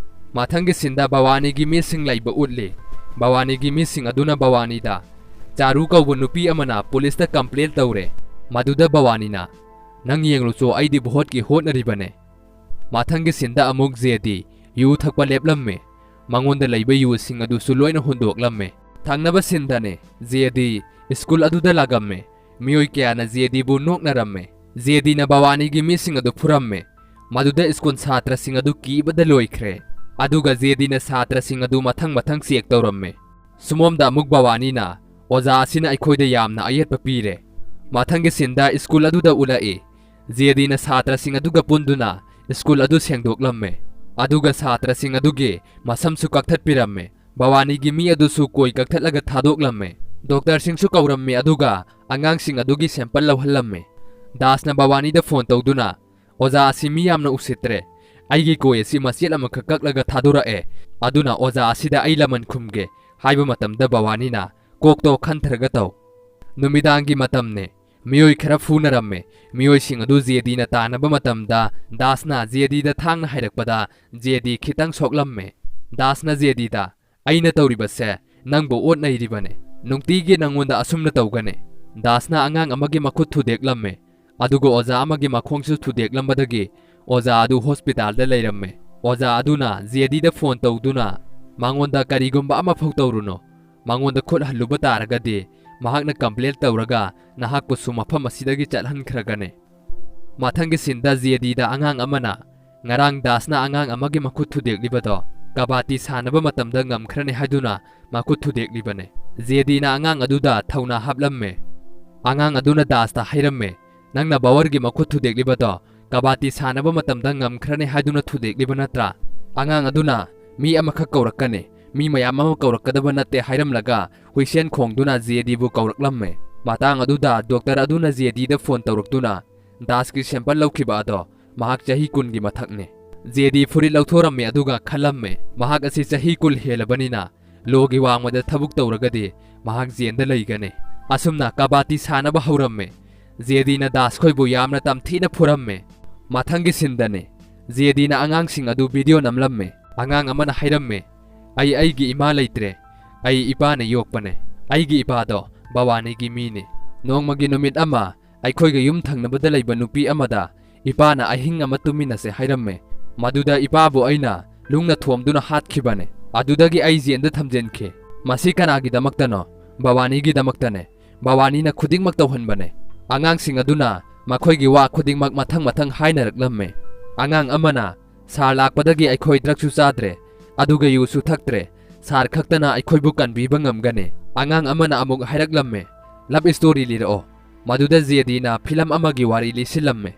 ꯃꯊꯪꯒꯤ ꯁꯤꯟꯗ ꯚꯋꯥꯅꯤꯒꯤ ꯃꯤꯁꯤꯡ ꯂꯩꯕ ꯎꯠꯂꯤ꯫ ꯚꯋꯥꯅꯤꯒꯤ ꯃꯤꯁꯤꯡ ꯑꯗꯨꯅ ꯚꯋꯥꯅꯤꯗ, "ꯆꯥꯔꯨ ꯀꯧꯕ ꯅꯨꯄꯤ ꯑꯃꯅ ꯄꯨꯂꯤꯁꯇ ꯀꯝꯄ꯭ꯂꯦꯟ ꯇꯧꯔꯦ꯫" ꯃꯗꯨꯗ ꯚꯋꯥꯅꯤꯅ, "ꯅꯪ ꯌꯦꯡꯂꯨꯆꯣ, ꯑꯩꯗꯤ ꯚꯣꯠꯀꯤ ꯍꯣꯠꯅꯔꯤꯕꯅꯦ꯫" ꯃꯊꯪꯒꯤ ꯁꯤꯟꯗ ꯑꯃꯨꯛ ꯖꯦꯗꯤ ꯌꯨ ꯊꯛꯄ ꯂꯦꯞꯂꯝꯃꯦ꯫ ꯃꯉꯣꯟꯗ ꯂꯩꯕ ꯌꯨꯁꯤꯡ ꯑꯗꯨꯁꯨ ꯂꯣꯏꯅ ꯍꯨꯟꯗꯣꯛꯂꯝꯃꯦ꯫ ꯊꯪꯅꯕ ꯁꯤꯟꯗꯅꯦ, ꯖꯦꯗꯤ ꯁ꯭ꯀꯨꯜ ꯑꯗꯨꯗ ꯂꯥꯛꯂꯝꯃꯦ꯫ ꯃꯤꯑꯣꯏ ꯀꯌꯥꯅ ꯖꯦꯗꯤꯕꯨ ꯅꯣꯛꯅꯔꯝꯃꯦ꯫ ꯖꯦꯗꯤꯅ ꯚꯋꯥꯅꯤꯒꯤ ꯃꯤꯁꯤꯡ ꯑꯗꯨ ꯐꯨꯔꯝꯃꯦ꯫ ꯃꯗꯨꯗ ꯁ꯭ꯀꯨꯜ ꯁꯥꯇ꯭ꯔꯁꯤꯡ ꯑꯗꯨ ꯀꯤꯕꯗ ꯂꯣꯏꯈ꯭ꯔꯦ꯫ ꯑꯗꯨꯒ ꯖꯦꯗꯤꯅ ꯁꯥꯇ꯭ꯔꯁꯤꯡ ꯑꯗꯨ ꯃꯊꯪ ꯃꯊꯪ ꯆꯦꯛ ꯇꯧꯔꯝꯃꯦ꯫ ꯁꯨꯃꯣꯝꯗ ꯑꯃꯨꯛ ꯚꯋꯥꯅꯤꯅ, "ꯑꯣꯖꯥ ꯑꯁꯤꯅ ꯑꯩꯈꯣꯏꯗ ꯌꯥꯝꯅ ꯑꯌꯦꯠꯄ ꯄꯤꯔꯦ꯫" ꯃꯊꯪꯒꯤ ꯁꯤꯟꯗ ꯁ꯭ꯀꯨꯜ ꯑꯗꯨꯗ ꯎꯠꯂꯛꯏ꯫ ꯖꯦꯗꯤꯅ ꯁꯥꯇ꯭ꯔꯁꯤꯡ ꯑꯗꯨꯒ ꯄꯨꯟꯗꯨꯅ ꯁ꯭ꯀꯨꯜ ꯑꯗꯨ ꯁꯦꯡꯗꯣꯛꯂꯝꯃꯦ꯫ ꯑꯗꯨꯒ ꯁꯥꯇ꯭ꯔꯁꯤꯡ ꯑꯗꯨꯒꯤ ꯃꯁꯝꯁꯨ ꯀꯛꯊꯠꯄꯤꯔꯝꯃꯦ꯫ ꯚꯋꯥꯅꯤꯒꯤ ꯃꯤ ꯑꯗꯨꯁꯨ ꯀꯣꯏ ꯀꯛꯊꯠꯂꯒ ꯊꯥꯗꯣꯛꯂꯝꯃꯦ꯫ ꯗꯣꯛꯇꯔꯁꯤꯡꯁꯨ ꯀꯧꯔꯝꯃꯦ, ꯑꯗꯨꯒ ꯑꯉꯥꯡꯁꯤꯡ ꯑꯗꯨꯒꯤ ꯁꯦꯝꯄꯜ ꯂꯧꯍꯜꯂꯝꯃꯦ꯫ ꯗꯥꯁꯅ ꯚꯋꯥꯅꯤꯗ ꯐꯣꯟ ꯇꯧꯗꯨꯅ, "ꯑꯣꯖꯥ ꯑꯁꯤ ꯃꯤ ꯌꯥꯝꯅ ꯎꯁꯤꯠꯇ꯭ꯔꯦ꯫ ꯑꯩꯒꯤ ꯀꯣꯏ ꯑꯁꯤ ꯃꯆꯦꯠ ꯑꯃꯈꯛ ꯀꯛꯂꯒ ꯊꯥꯗꯣꯔꯛꯑꯦ꯫ ꯑꯗꯨꯅ ꯑꯣꯖꯥ ꯑꯁꯤꯗ ꯑꯩ ꯂꯃꯟ ꯈꯨꯝꯒꯦ" ꯍꯥꯏꯕ ꯃꯇꯝꯗ ꯚꯋꯥꯅꯤꯅ, "ꯀꯣꯛꯇꯣ ꯈꯟꯊꯔꯒ ꯇꯧ꯫" ꯅꯨꯃꯤꯗꯥꯡꯒꯤ ꯃꯇꯝꯅꯦ꯫ ꯃꯤꯑꯣꯏ ꯈꯔ ꯐꯨꯅꯔꯝꯃꯦ꯫ ꯃꯤꯑꯣꯏꯁꯤꯡ ꯑꯗꯨ ꯖꯦꯗꯤꯅ ꯇꯥꯟꯅꯕ ꯃꯇꯝꯗ ꯗꯥꯁꯅ ꯖꯦꯗꯤꯗ ꯊꯥꯡꯅ ꯍꯥꯏꯔꯛꯄꯗ ꯖꯦꯗꯤ ꯈꯤꯇꯪ ꯁꯣꯛꯂꯝꯃꯦ꯫ ꯗꯥꯁꯅ ꯖꯦꯗꯤꯗ, "ꯑꯩꯅ ꯇꯧꯔꯤꯕꯁꯦ ꯅꯪꯕꯨ ꯑꯣꯠ ꯅꯩꯔꯤꯕꯅꯦ꯫ ꯅꯨꯡꯇꯤꯒꯤ ꯅꯪꯉꯣꯟꯗ ꯑꯁꯨꯝꯅ ꯇꯧꯒꯅꯤ꯫ ꯗꯥꯁꯅ ꯑꯉꯥꯡ ꯑꯃꯒꯤ ꯃꯈꯨꯠ ꯊꯨꯗꯦꯛꯂꯝꯃꯦ, ꯑꯗꯨꯒ ꯑꯣꯖꯥ ꯑꯃꯒꯤ ꯃꯈꯣꯡꯁꯨ ꯊꯨꯗꯦꯛꯂꯝꯕꯗꯒꯤ ꯑꯣꯖꯥ ꯑꯗꯨ ꯍꯣꯁꯄꯤꯇꯥꯜꯗ ꯂꯩꯔꯝꯃꯦ꯫ ꯑꯣꯖꯥ ꯑꯗꯨꯅ ꯖꯦꯗꯤꯗ ꯐꯣꯟ ꯇꯧꯗꯨꯅ, "ꯃꯉꯣꯟꯗ ꯀꯔꯤꯒꯨꯝꯕ ꯑꯃꯐꯥꯎ ꯇꯧꯔꯨꯅꯨ꯫ ꯃꯉꯣꯟꯗ ꯈꯨꯠ ꯍꯜꯂꯨꯕ ꯇꯥꯔꯒꯗꯤ ꯃꯍꯥꯛꯅ ꯀꯝꯄ꯭ꯂꯦꯟ ꯇꯧꯔꯒ ꯅꯍꯥꯛꯄꯨꯁꯨ ꯃꯐꯝ ꯑꯁꯤꯗꯒꯤ ꯆꯠꯍꯟꯈ꯭ꯔꯒꯅꯤ"꯫ ꯃꯊꯪꯒꯤ ꯁꯤꯟꯗ ꯖꯦꯗꯤꯗ ꯑꯉꯥꯡ ꯑꯃꯅ ꯉꯔꯥꯡ ꯗꯥꯁꯅ ꯑꯉꯥꯡ ꯑꯃꯒꯤ ꯃꯈꯨꯠ ꯊꯨꯗꯦꯛꯂꯤꯕꯗꯣ ꯀꯕꯥꯇꯤ ꯁꯥꯟꯅꯕ ꯃꯇꯝꯗ ꯉꯝꯈ꯭ꯔꯅꯤ ꯍꯥꯏꯗꯨꯅ ꯃꯈꯨꯠ ꯊꯨꯗꯦꯛꯂꯤꯕꯅꯦ꯫ ꯖꯦꯗꯤꯅ ꯑꯉꯥꯡ ꯑꯗꯨꯗ ꯊꯧꯅꯥ ꯍꯥꯞꯂꯝꯃꯦ꯫ ꯑꯉꯥꯡ ꯑꯗꯨꯅ ꯗꯥꯁꯇ ꯍꯥꯏꯔꯝꯃꯦ, "ꯅꯪꯅ ꯕꯥꯋꯔꯒꯤ ꯃꯈꯨꯠ ꯊꯨꯗꯦꯛꯂꯤꯕꯗꯣ ꯀꯕꯥꯇꯤ ꯁꯥꯟꯅꯕ ꯃꯇꯝꯗ ꯉꯝꯈ꯭ꯔꯅꯤ ꯍꯥꯏꯗꯨꯅ ꯊꯨꯗꯦꯛꯂꯤꯕ ꯅꯠꯇ꯭ꯔꯥ?" ꯑꯉꯥꯡ ꯑꯗꯨꯅ, "ꯃꯤ ꯑꯃꯈꯛ ꯀꯧꯔꯛꯀꯅꯤ, ꯃꯤ ꯃꯌꯥꯝ ꯑꯃ ꯀꯧꯔꯛꯀꯗꯕ ꯅꯠꯇꯦ" ꯍꯥꯏꯔꯝꯂꯒ ꯍꯨꯏꯁꯦꯟ ꯈꯣꯡꯗꯨꯅ ꯖꯦꯗꯤꯕꯨ ꯀꯧꯔꯛꯂꯝꯃꯦ꯫ ꯃꯇꯥꯡ ꯑꯗꯨꯗ ꯗꯣꯛꯇꯔ ꯑꯗꯨꯅ ꯖꯦꯗꯤꯗ ꯐꯣꯟ ꯇꯧꯔꯛꯇꯨꯅ ꯗꯥꯁꯀꯤ ꯁꯦꯝꯄꯜ ꯂꯧꯈꯤꯕ ꯑꯗꯣ ꯃꯍꯥꯛ ꯆꯍꯤ ꯀꯨꯟꯒꯤ ꯃꯊꯛꯅꯤ꯫ ꯖꯦꯗꯤ ꯐꯨꯔꯤꯠ ꯂꯧꯊꯣꯔꯝꯃꯦ, ꯑꯗꯨꯒ ꯈꯜꯂꯝꯃꯦ, ꯃꯍꯥꯛ ꯑꯁꯤ ꯆꯍꯤ ꯀꯨꯟ ꯍꯦꯜꯂꯕꯅꯤꯅ ꯂꯣꯒꯤ ꯋꯥꯡꯃꯗ ꯊꯕꯛ ꯇꯧꯔꯒꯗꯤ ꯃꯍꯥꯛ ꯖꯦꯟꯗ ꯂꯩꯒꯅꯤ꯫ ꯑꯁꯨꯝꯅ ꯀꯕꯥꯇꯤ ꯁꯥꯟꯅꯕ ꯍꯧꯔꯝꯃꯦ꯫ ꯖꯦꯗꯤꯅ ꯗꯥꯁ ꯈꯣꯏꯕꯨ ꯌꯥꯝꯅ ꯇꯝꯊꯤꯅ ꯐꯨꯔꯝꯃꯦ꯫ ꯃꯊꯪꯒꯤ ꯁꯤꯟꯗꯅꯤ꯫ ꯖꯦꯗꯤꯅ ꯑꯉꯥꯡꯁꯤꯡ ꯑꯗꯨ ꯚꯤꯗꯤꯑꯣ ꯅꯝꯂꯝꯃꯦ꯫ ꯑꯉꯥꯡ ꯑꯃꯅ ꯍꯥꯏꯔꯝꯃꯦ, "ꯑꯩ ꯑꯩꯒꯤ ꯏꯃꯥ ꯂꯩꯇ꯭ꯔꯦ꯫ ꯑꯩ ꯏꯄꯥꯅ ꯌꯣꯛꯄꯅꯦ꯫ ꯑꯩꯒꯤ ꯏꯄꯥꯗꯣ ꯚꯋꯥꯅꯤꯒꯤ ꯃꯤꯅꯤ꯫ ꯅꯣꯡꯃꯒꯤ ꯅꯨꯃꯤꯠ ꯑꯃ ꯑꯩꯈꯣꯏꯒ ꯌꯨꯝ ꯊꯪꯅꯕꯗ ꯂꯩꯕ ꯅꯨꯄꯤ ꯑꯃꯗ ꯏꯄꯥꯅ ꯑꯍꯤꯡ ꯑꯃ ꯇꯨꯝꯃꯤꯟꯅꯁꯦ ꯍꯥꯏꯔꯝꯃꯦ꯫ ꯃꯗꯨꯗ ꯏꯄꯥꯕꯨ ꯑꯩꯅ ꯂꯨꯡꯅ ꯊꯣꯝꯗꯨꯅ ꯍꯥꯠꯈꯤꯕꯅꯦ꯫ ꯑꯗꯨꯗꯒꯤ ꯑꯩ ꯖꯦꯟꯗ ꯊꯝꯖꯤꯟꯈꯤ꯫ ꯃꯁꯤ ꯀꯅꯥꯒꯤꯗꯃꯛꯇꯅꯣ? ꯚꯋꯥꯅꯤꯒꯤꯗꯃꯛꯇꯅꯦ꯫ ꯚꯋꯥꯅꯤꯅ ꯈꯨꯗꯤꯡꯃꯛ ꯇꯧꯍꯟꯕꯅꯦ"꯫ ꯑꯉꯥꯡꯁꯤꯡ ꯑꯗꯨꯅ ꯃꯈꯣꯏꯒꯤ ꯋꯥ ꯈꯨꯗꯤꯡꯃꯛ ꯃꯊꯪ ꯃꯊꯪ ꯍꯥꯏꯅꯔꯛꯂꯝꯃꯦ꯫ ꯑꯉꯥꯡ ꯑꯃꯅ, "ꯁꯥꯔ ꯂꯥꯛꯄꯗꯒꯤ ꯑꯩꯈꯣꯏ ꯗ꯭ꯔꯒꯁꯨ ꯆꯥꯗ꯭ꯔꯦ, ꯑꯗꯨꯒ ꯌꯨꯁꯨ ꯊꯛꯇ꯭ꯔꯦ꯫ ꯁꯥꯔ ꯈꯛꯇꯅ ꯑꯩꯈꯣꯏꯕꯨ ꯀꯟꯕꯤꯕ ꯉꯝꯒꯅꯤ"꯫ ꯑꯉꯥꯡ ꯑꯃꯅ ꯑꯃꯨꯛ ꯍꯥꯏꯔꯛꯂꯝꯃꯦ, "ꯂꯚ ꯁ꯭ꯇꯣꯔꯤ ꯂꯤꯔꯛꯑꯣ"꯫ ꯃꯗꯨꯗ ꯖꯦꯗꯤꯅ ꯐꯤꯂꯝ ꯑꯃꯒꯤ ꯋꯥꯔꯤ ꯂꯤꯁꯤꯜꯂꯝꯃꯦ꯫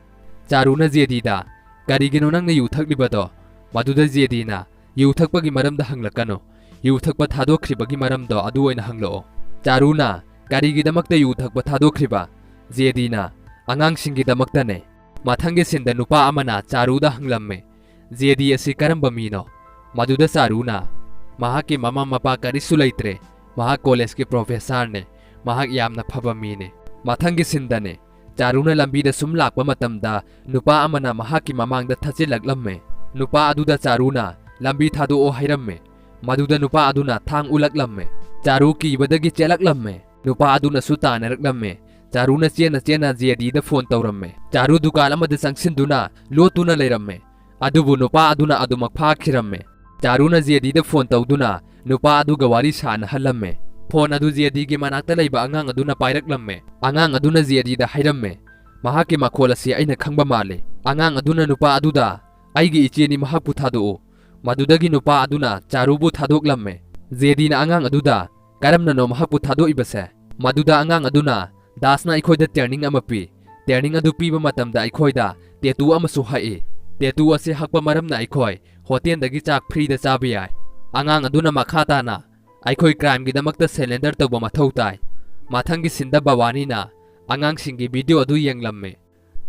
ꯆꯥꯔꯨꯅ ꯖꯦꯗꯤꯗ, "ꯀꯔꯤꯒꯤꯅꯣ ꯅꯪꯅ ꯌꯨ ꯊꯛꯂꯤꯕꯗꯣ?" ꯃꯗꯨꯗ ꯖꯦꯗꯤꯅ, "ꯌꯨ ꯊꯛꯄꯒꯤ ꯃꯔꯝꯗ ꯍꯪꯂꯛꯀꯅꯨ꯫ ꯌꯨ ꯊꯛꯄ ꯊꯥꯗꯣꯛꯈ꯭ꯔꯤꯕꯒꯤ ꯃꯔꯝꯗꯣ ꯑꯗꯨ ꯑꯣꯏꯅ ꯍꯪꯂꯛꯑꯣ"꯫ ꯆꯥꯔꯨꯅ, "ꯀꯔꯤꯒꯤꯗꯃꯛꯇ ꯌꯨ ꯊꯛꯄ ꯊꯥꯗꯣꯛꯈ꯭ꯔꯤꯕ?" ꯖꯦꯗꯤꯅ, "ꯑꯉꯥꯡꯁꯤꯡꯒꯤꯗꯃꯛꯇꯅꯦ"꯫ ꯃꯊꯪꯒꯤ ꯁꯤꯟꯗ ꯅꯨꯄꯥ ꯑꯃꯅ ꯆꯥꯔꯨꯗ ꯍꯪꯂꯝꯃꯦ꯫ "ꯖꯦꯗꯤ ꯑꯁꯤ ꯀꯔꯝꯕ ꯃꯤꯅꯣ?" ꯃꯗꯨꯗ ꯆꯥꯔꯨꯅ, "ꯃꯍꯥꯛꯀꯤ ꯃꯃꯥ ꯃꯄꯥ ꯀꯔꯤꯁꯨ ꯂꯩꯇ꯭ꯔꯦ꯫ ꯃꯍꯥꯛ ꯀꯣꯂꯦꯖꯀꯤ ꯄ꯭ꯔꯣꯐꯦꯁꯔꯅꯦ꯫ ꯃꯍꯥꯛ ꯌꯥꯝꯅ ꯐꯕ ꯃꯤꯅꯦ"꯫ ꯃꯊꯪꯒꯤ ꯁꯤꯟꯗꯅꯦ꯫ ꯆꯥꯔꯨꯅ ꯂꯝꯕꯤꯗ ꯁꯨꯝ ꯂꯥꯛꯄ ꯃꯇꯝꯗ ꯅꯨꯄꯥ ꯑꯃꯅ ꯃꯍꯥꯛꯀꯤ ꯃꯃꯥꯡꯗ ꯊꯠꯆꯤꯜꯂꯛꯂꯝꯃꯦ꯫ ꯅꯨꯄꯥ ꯑꯗꯨꯗ ꯆꯥꯔꯨꯅ, "ꯂꯝꯕꯤ ꯊꯥꯗꯣꯛꯑꯣ" ꯍꯥꯏꯔꯝꯃꯦ꯫ ꯃꯗꯨꯗ ꯅꯨꯄꯥ ꯑꯗꯨꯅ ꯊꯥꯡ ꯎꯠꯂꯛꯂꯝꯃꯦ꯫ ꯆꯥꯔꯨ ꯀꯤꯕꯗꯒꯤ ꯆꯦꯜꯂꯛꯂꯝꯃꯦ꯫ ꯅꯨꯄꯥ ꯑꯗꯨꯅꯁꯨ ꯇꯥꯟꯅꯔꯛꯂꯝꯃꯦ꯫ ꯆꯥꯔꯨꯅ ꯆꯦꯟꯅ ꯆꯦꯟꯅ ꯖꯦꯗꯤꯗ ꯐꯣꯟ ꯇꯧꯔꯝꯃꯦ꯫ ꯆꯥꯔꯨ ꯗꯨꯀꯥꯟ ꯑꯃꯗ ꯆꯪꯁꯤꯟꯗꯨꯅ ꯂꯣꯠꯇꯨꯅ ꯂꯩꯔꯝꯃꯦ꯫ ꯑꯗꯨꯕꯨ ꯅꯨꯄꯥ ꯑꯗꯨꯅ ꯑꯗꯨꯃꯛ ꯐꯥꯈꯤꯔꯝꯃꯦ꯫ ꯆꯥꯔꯨꯅ ꯖꯦꯗꯤꯗ ꯐꯣꯟ ꯇꯧꯗꯨꯅ ꯅꯨꯄꯥ ꯑꯗꯨꯒ ꯋꯥꯔꯤ ꯁꯥꯟꯅꯍꯜꯂꯝꯃꯦ꯫ ꯐꯣꯟ ꯑꯗꯨ ꯖꯦꯗꯤꯒꯤ ꯃꯅꯥꯛꯇ ꯂꯩꯕ ꯑꯉꯥꯡ ꯑꯗꯨꯅ ꯄꯥꯏꯔꯛꯂꯝꯃꯦ꯫ ꯑꯉꯥꯡ ꯑꯗꯨꯅ ꯖꯦꯗꯤꯗ ꯍꯥꯏꯔꯝꯃꯦ, "ꯃꯍꯥꯛꯀꯤ ꯃꯈꯣꯜ ꯑꯁꯤ ꯑꯩꯅ ꯈꯪꯕ ꯃꯥꯜꯂꯤ꯫" ꯑꯉꯥꯡ ꯑꯗꯨꯅ ꯅꯨꯄꯥ ꯑꯗꯨꯗ, "ꯑꯩꯒꯤ ꯏꯆꯦꯅꯤ, ꯃꯍꯥꯛꯄꯨ ꯊꯥꯗꯣꯛꯎ꯫" ꯃꯗꯨꯗꯒꯤ ꯅꯨꯄꯥ ꯑꯗꯨꯅ ꯆꯥꯔꯨꯕꯨ ꯊꯥꯗꯣꯛꯂꯝꯃꯦ꯫ ꯖꯦꯗꯤꯅ ꯑꯉꯥꯡ ꯑꯗꯨꯗ, "ꯀꯔꯝꯅꯅꯣ ꯃꯍꯥꯛꯄꯨ ꯊꯥꯗꯣꯛꯏꯕꯁꯦ?" ꯃꯗꯨꯗ ꯑꯉꯥꯡ ꯑꯗꯨꯅ, "ꯗꯥꯁꯅ ꯑꯩꯈꯣꯏꯗ ꯇ꯭ꯔꯦꯅꯤꯡ ꯑꯃ ꯄꯤ꯫ ꯇ꯭ꯔꯦꯅꯤꯡ ꯑꯗꯨ ꯄꯤꯕ ꯃꯇꯝꯗ ꯑꯩꯈꯣꯏꯗ ꯇꯦꯇꯨ ꯑꯃꯁꯨ ꯍꯛꯏ꯫ ꯇꯦꯇꯨ ꯑꯁꯤ ꯍꯛꯄ ꯃꯔꯝꯅ ꯑꯩꯈꯣꯏ ꯍꯣꯇꯦꯜꯗꯒꯤ ꯆꯥꯛ ꯐ꯭ꯔꯤꯗ ꯆꯥꯕ ꯌꯥꯏ꯫" ꯑꯉꯥꯡ ꯑꯗꯨꯅ ꯃꯈꯥ ꯇꯥꯅ, "ꯑꯩꯈꯣꯏ ꯀ꯭ꯔꯥꯏꯝꯒꯤꯗꯃꯛꯇ ꯁꯔꯦꯟꯗꯔ ꯇꯧꯕ ꯃꯊꯧ ꯇꯥꯏ꯫" ꯃꯊꯪꯒꯤ ꯁꯤꯟꯗ ꯚꯋꯥꯅꯤꯅ ꯑꯉꯥꯡꯁꯤꯡꯒꯤ ꯚꯤꯗꯤꯑꯣ ꯑꯗꯨ ꯌꯦꯡꯂꯝꯃꯤ꯫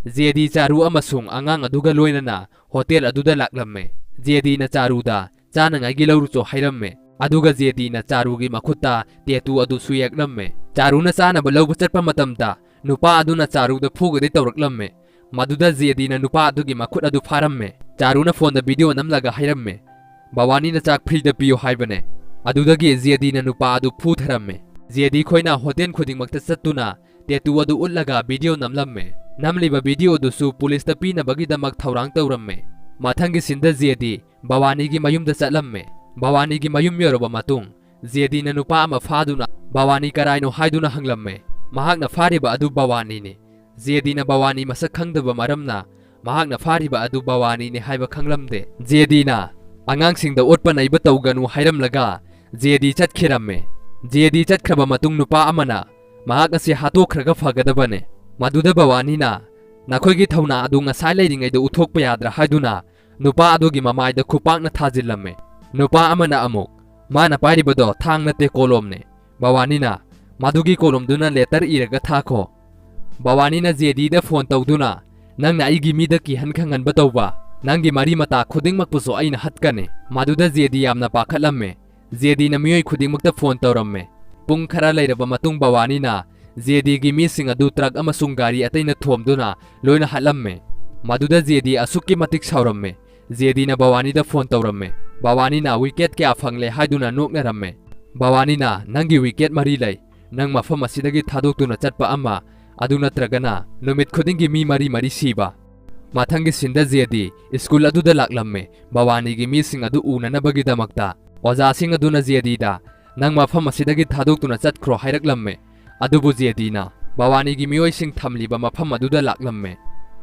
ꯖꯦꯗꯤ, ꯆꯥꯔꯨ ꯑꯃꯁꯨꯡ ꯑꯉꯥꯡ ꯑꯗꯨꯒ ꯂꯣꯏꯅꯅ ꯍꯣꯇꯦꯜ ꯑꯗꯨꯗ ꯂꯥꯛꯂꯝꯃꯤ꯫ ꯖꯦꯗꯤꯅ ꯆꯥꯔꯨꯗ ꯆꯥꯅꯉꯥꯏꯒꯤ ꯂꯧꯔꯨꯆꯣ ꯍꯥꯏꯔꯝꯃꯤ꯫ ꯑꯗꯨꯒ ꯖꯦꯗꯤꯅ ꯆꯥꯔꯨꯒꯤ ꯃꯈꯨꯠꯇ ꯇꯦꯇꯨ ꯑꯗꯨꯁꯨ ꯌꯦꯛꯂꯝꯃꯤ꯫ ꯆꯥꯔꯨꯅ ꯆꯥꯅꯕ ꯂꯧꯕ ꯆꯠꯄ ꯃꯇꯝꯗ ꯅꯨꯄꯥ ꯑꯗꯨꯅ ꯆꯥꯔꯨꯗ ꯐꯨꯒꯗꯤ ꯇꯧꯔꯛꯂꯝꯃꯤ꯫ ꯃꯗꯨꯗ ꯖꯦꯗꯤꯅ ꯅꯨꯄꯥ ꯑꯗꯨꯒꯤ ꯃꯈꯨꯠ ꯑꯗꯨ ꯐꯥꯔꯝꯃꯤ꯫ ꯆꯥꯔꯨꯅ ꯐꯣꯟꯗ ꯚꯤꯗꯤꯑꯣ ꯅꯝꯂꯒ ꯍꯥꯏꯔꯝꯃꯤ, "ꯚꯋꯥꯅꯤꯅ ꯆꯥꯛ ꯐ꯭ꯔꯤꯗ ꯄꯤꯌꯨ ꯍꯥꯏꯕꯅꯦ꯫" ꯑꯗꯨꯗꯒꯤ ꯖꯦꯗꯤꯅ ꯅꯨꯄꯥ ꯑꯗꯨ ꯐꯨꯊꯔꯝꯃꯤ꯫ ꯖꯦꯗꯤ ꯈꯣꯏꯅ ꯍꯣꯇꯦꯜ ꯈꯨꯗꯤꯡꯃꯛꯇ ꯆꯠꯇꯨꯅ ꯇꯦꯇꯨ ꯑꯗꯨ ꯎꯠꯂꯒ ꯚꯤꯗꯤꯑꯣ ꯅꯝꯂꯝꯃꯤ꯫ ꯅꯝꯂꯤꯕ ꯚꯤꯗꯤꯑꯣ ꯑꯗꯨꯁꯨ ꯄꯨꯂꯤꯁꯇ ꯄꯤꯅꯕꯒꯤꯗꯃꯛ ꯊꯧꯔꯥꯡ ꯇꯧꯔꯝꯃꯤ꯫ ꯃꯊꯪꯒꯤ ꯁꯤꯟꯗ ꯖꯦꯗꯤ ꯚꯋꯥꯅꯤꯒꯤ ꯃꯌꯨꯝꯗ ꯆꯠꯂꯝꯃꯤ꯫ ꯚꯋꯥꯅꯤꯒꯤ ꯃꯌꯨꯝ ꯌꯧꯔꯕ ꯃꯇꯨꯡ, ꯖꯦꯗꯤꯅ ꯅꯨꯄꯥ ꯑꯃ ꯐꯥꯗꯨꯅ ꯚꯋꯥꯅꯤ ꯀꯔꯥꯏꯅꯣ ꯍꯥꯏꯗꯨꯅ ꯍꯪꯂꯝꯃꯤ꯫ ꯃꯍꯥꯛꯅ ꯐꯥꯔꯤꯕ ꯑꯗꯨ ꯚꯋꯥꯅꯤꯅꯤ꯫ ꯖꯦꯗꯤꯅ ꯚꯋꯥꯅꯤ ꯃꯁꯛ ꯈꯪꯗꯕ ꯃꯔꯝꯅ ꯃꯍꯥꯛꯅ ꯐꯥꯔꯤꯕ ꯑꯗꯨ ꯚꯋꯥꯅꯤꯅꯤ ꯍꯥꯏꯕ ꯈꯪꯂꯝꯗꯦ꯫ ꯖꯦꯗꯤꯅ ꯑꯉꯥꯡꯁꯤꯡꯗ ꯑꯣꯠꯄ ꯅꯩꯕ ꯇꯧꯒꯅꯨ ꯍꯥꯏꯔꯝꯂꯒ ꯖꯦꯗꯤ ꯆꯠꯈꯤꯔꯝꯃꯤ꯫ ꯖꯦꯗꯤ ꯆꯠꯈ꯭ꯔꯕ ꯃꯇꯨꯡ ꯅꯨꯄꯥ ꯑꯃꯅ ꯃꯍꯥꯛ ꯑꯁꯤ ꯍꯥꯠꯇꯣꯛꯈ꯭ꯔꯒ ꯐꯒꯗꯕꯅꯤ꯫ ꯃꯗꯨꯗ ꯚꯋꯥꯅꯤꯅ, "ꯅꯈꯣꯏꯒꯤ ꯊꯧꯅꯥ ꯑꯗꯨ ꯉꯁꯥꯏ ꯂꯩꯔꯤꯉꯩꯗ ꯎꯠꯊꯣꯛꯄ ꯌꯥꯗ꯭ꯔꯥ?" ꯍꯥꯏꯗꯨꯅ ꯅꯨꯄꯥ ꯑꯗꯨꯒꯤ ꯃꯃꯥꯏꯗ ꯈꯨꯄꯥꯛꯅ ꯊꯥꯖꯤꯜꯂꯝꯃꯤ꯫ ꯅꯨꯄꯥ ꯑꯃꯅ ꯑꯃꯨꯛ, "ꯃꯥꯅ ꯄꯥꯏꯔꯤꯕꯗꯣ ꯊꯥꯡ ꯅꯠꯇꯦ, ꯀꯣꯂꯣꯝꯅꯤ꯫" ꯚꯋꯥꯅꯤꯅ, "ꯃꯗꯨꯒꯤ ꯀꯣꯂꯣꯝꯗꯨꯅ ꯂꯦꯇꯔ ꯏꯔꯒ ꯊꯥꯈꯣ꯫" ꯚꯋꯥꯅꯤꯅ ꯖꯦꯗꯤꯗ ꯐꯣꯟ ꯇꯧꯗꯨꯅ, "ꯅꯪꯅ ꯑꯩꯒꯤ ꯃꯤꯗ ꯀꯤꯍꯟ ꯈꯪꯍꯟꯕ ꯇꯧꯕ, ꯅꯪꯒꯤ ꯃꯔꯤ ꯃꯇꯥ ꯈꯨꯗꯤꯡꯃꯛꯄꯨꯁꯨ ꯑꯩꯅ ꯍꯠꯀꯅꯤ꯫" ꯃꯗꯨꯗ ꯖꯦꯗꯤ ꯌꯥꯝꯅ ꯄꯥꯈꯠꯂꯝꯃꯤ꯫ ꯖꯦꯗꯤꯅ ꯃꯤꯑꯣꯏ ꯈꯨꯗꯤꯡꯃꯛꯇ ꯐꯣꯟ ꯇꯧꯔꯝꯃꯤ꯫ ꯄꯨꯡ ꯈꯔ ꯂꯩꯔꯕ ꯃꯇꯨꯡ ꯚꯋꯥꯅꯤꯅ ꯖꯦꯗꯤꯒꯤ ꯃꯤꯁꯤꯡ ꯑꯗꯨ ꯇ꯭ꯔꯛ ꯑꯃꯁꯨꯡ ꯒꯥꯔꯤ ꯑꯇꯩꯅ ꯊꯣꯝꯗꯨꯅ ꯂꯣꯏꯅ ꯍꯥꯠꯂꯝꯃꯤ꯫ ꯃꯗꯨꯗ ꯖꯦꯗꯤ ꯑꯁꯨꯛꯀꯤ ꯃꯇꯤꯛ ꯁꯥꯎꯔꯝꯃꯤ꯫ ꯖꯦꯗꯤꯅ ꯚꯋꯥꯅꯤꯗ ꯐꯣꯟ ꯇꯧꯔꯝꯃꯤ꯫ ꯚꯋꯥꯅꯤꯅ ꯋꯤꯀꯦꯠ ꯀꯌꯥ ꯐꯪꯂꯦ ꯍꯥꯏꯗꯨꯅ ꯅꯣꯛꯅꯔꯝꯃꯤ꯫ ꯚꯋꯥꯅꯤꯅ, "ꯅꯪꯒꯤ ꯋꯤꯀꯦꯠ ꯃꯔꯤ ꯂꯩ꯫ ꯅꯪ ꯃꯐꯝ ꯑꯁꯤꯗꯒꯤ ꯊꯥꯗꯣꯛꯇꯨꯅ ꯆꯠꯄ ꯑꯃ, ꯑꯗꯨ ꯅꯠꯇ꯭ꯔꯒꯅ ꯅꯨꯃꯤꯠ ꯈꯨꯗꯤꯡꯒꯤ ꯃꯤ ꯃꯔꯤ ꯃꯔꯤ ꯁꯤꯕ"꯫ ꯃꯊꯪꯒꯤ ꯁꯤꯟꯗ ꯖꯦꯗꯤ ꯁ꯭ꯀꯨꯜ ꯑꯗꯨꯗ ꯂꯥꯛꯂꯝꯃꯦ, ꯚꯋꯥꯅꯤꯒꯤ ꯃꯤꯁꯤꯡ ꯑꯗꯨ ꯎꯅꯅꯕꯒꯤꯗꯃꯛꯇ꯫ ꯑꯣꯖꯥꯁꯤꯡ ꯑꯗꯨꯅ ꯖꯦꯗꯤꯗ, "ꯅꯪ ꯃꯐꯝ ꯑꯁꯤꯗꯒꯤ ꯊꯥꯗꯣꯛꯇꯨꯅ ꯆꯠꯈ꯭ꯔꯣ" ꯍꯥꯏꯔꯛꯂꯝꯃꯦ꯫ ꯑꯗꯨꯕꯨ ꯖꯦꯗꯤꯅ, ꯚꯋꯥꯅꯤꯒꯤ ꯃꯤꯑꯣꯏꯁꯤꯡ ꯊꯝꯂꯤꯕ ꯃꯐꯝ ꯑꯗꯨꯗ ꯂꯥꯛꯂꯝꯃꯦ꯫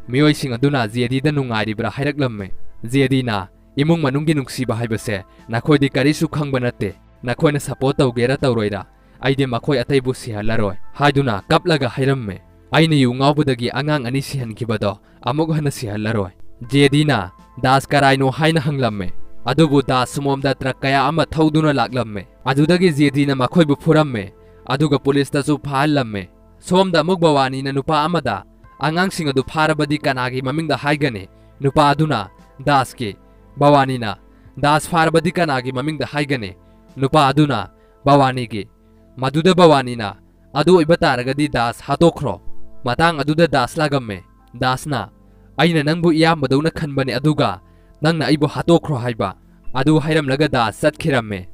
ꯃꯤꯑꯣꯏꯁꯤꯡ ꯑꯗꯨꯅ ꯖꯦꯗꯤꯗ ꯅꯨꯡꯉꯥꯏꯔꯤꯕ꯭ꯔꯥ ꯍꯥꯏꯔꯛꯂꯝꯃꯦ꯫ ꯖꯦꯗꯤꯅ, "ꯏꯃꯨꯡ ꯃꯅꯨꯡꯒꯤ ꯅꯨꯡꯁꯤꯕ ꯍꯥꯏꯕꯁꯦ ꯅꯈꯣꯏꯗꯤ ꯀꯔꯤꯁꯨ ꯈꯪꯕ ꯅꯠꯇꯦ꯫ ꯅꯈꯣꯏꯅ ꯁꯄꯣꯔꯠ ꯇꯧꯒꯦꯔꯥ ꯇꯧꯔꯣꯏꯔꯥ, ꯑꯩꯗꯤ ꯃꯈꯣꯏ ꯑꯇꯩꯕꯨ ꯁꯤꯍꯜꯂꯔꯣꯏ" ꯍꯥꯏꯗꯨꯅ ꯀꯞꯂꯒ ꯍꯥꯏꯔꯝꯃꯦ꯫ "ꯑꯩꯅ ꯌꯨ ꯉꯥꯎꯕꯗꯒꯤ ꯑꯉꯥꯡ ꯑꯅꯤ ꯁꯤꯍꯟꯈꯤꯕꯗꯣ ꯑꯃꯨꯛ ꯍꯟꯅ ꯁꯤꯍꯜꯂꯔꯣꯏ"꯫ ꯖꯦꯗꯤꯅ, "ꯗꯥꯁ ꯀꯔꯥꯏꯅꯣ?" ꯍꯥꯏꯅ ꯍꯪꯂꯝꯃꯦ꯫ ꯑꯗꯨꯕꯨ ꯗꯥꯁ ꯁꯣꯝꯗ ꯇ꯭ꯔꯛ ꯀꯌꯥ ꯑꯃ ꯊꯧꯗꯨꯅ ꯂꯥꯛꯂꯝꯃꯦ꯫ ꯑꯗꯨꯗꯒꯤ ꯖꯦꯗꯤꯅ ꯃꯈꯣꯏꯕꯨ ꯐꯨꯔꯝꯃꯦ, ꯑꯗꯨꯒ ꯄꯨꯂꯤꯁꯇꯁꯨ ꯐꯥꯍꯜꯂꯝꯃꯦ꯫ ꯁꯣꯝꯗ ꯑꯃꯨꯛ ꯚꯋꯥꯅꯤꯅ ꯅꯨꯄꯥ ꯑꯃꯗ, "ꯑꯉꯥꯡꯁꯤꯡ ꯑꯗꯨ ꯐꯥꯔꯕꯗꯤ ꯀꯅꯥꯒꯤ ꯃꯃꯤꯡꯗ ꯍꯥꯏꯒꯅꯤ?" ꯅꯨꯄꯥ ꯑꯗꯨꯅ, "ꯗꯥꯁꯀꯤ"꯫ ꯚꯋꯥꯅꯤꯅ, "ꯗꯥꯁ ꯐꯥꯔꯕꯗꯤ ꯀꯅꯥꯒꯤ ꯃꯃꯤꯡꯗ ꯍꯥꯏꯒꯅꯤ?" ꯅꯨꯄꯥ ꯑꯗꯨꯅ, "ꯚꯋꯥꯅꯤꯒꯤ"꯫ ꯃꯗꯨꯗ ꯚꯋꯥꯅꯤꯅ, "ꯑꯗꯨ ꯑꯣꯏꯕ ꯇꯥꯔꯒꯗꯤ ꯗꯥꯁ ꯍꯥꯠꯇꯣꯛꯈ꯭ꯔꯣ"꯫ ꯃꯇꯥꯡ ꯑꯗꯨꯗ ꯗꯥꯁ ꯂꯥꯛꯂꯝꯃꯦ꯫ ꯗꯥꯁꯅ, "ꯑꯩꯅ ꯅꯪꯕꯨ ꯏꯌꯥꯝꯕꯗꯧꯅ ꯈꯟꯕꯅꯤ, ꯑꯗꯨꯒ ꯅꯪꯅ ꯑꯩꯕꯨ ꯍꯥꯠꯇꯣꯛꯈ꯭ꯔꯣ ꯍꯥꯏꯕ"꯫ ꯑꯗꯨ ꯍꯥꯏꯔꯝꯂꯒ ꯗꯥꯁ ꯆꯠꯈꯤꯔꯝꯃꯦ꯫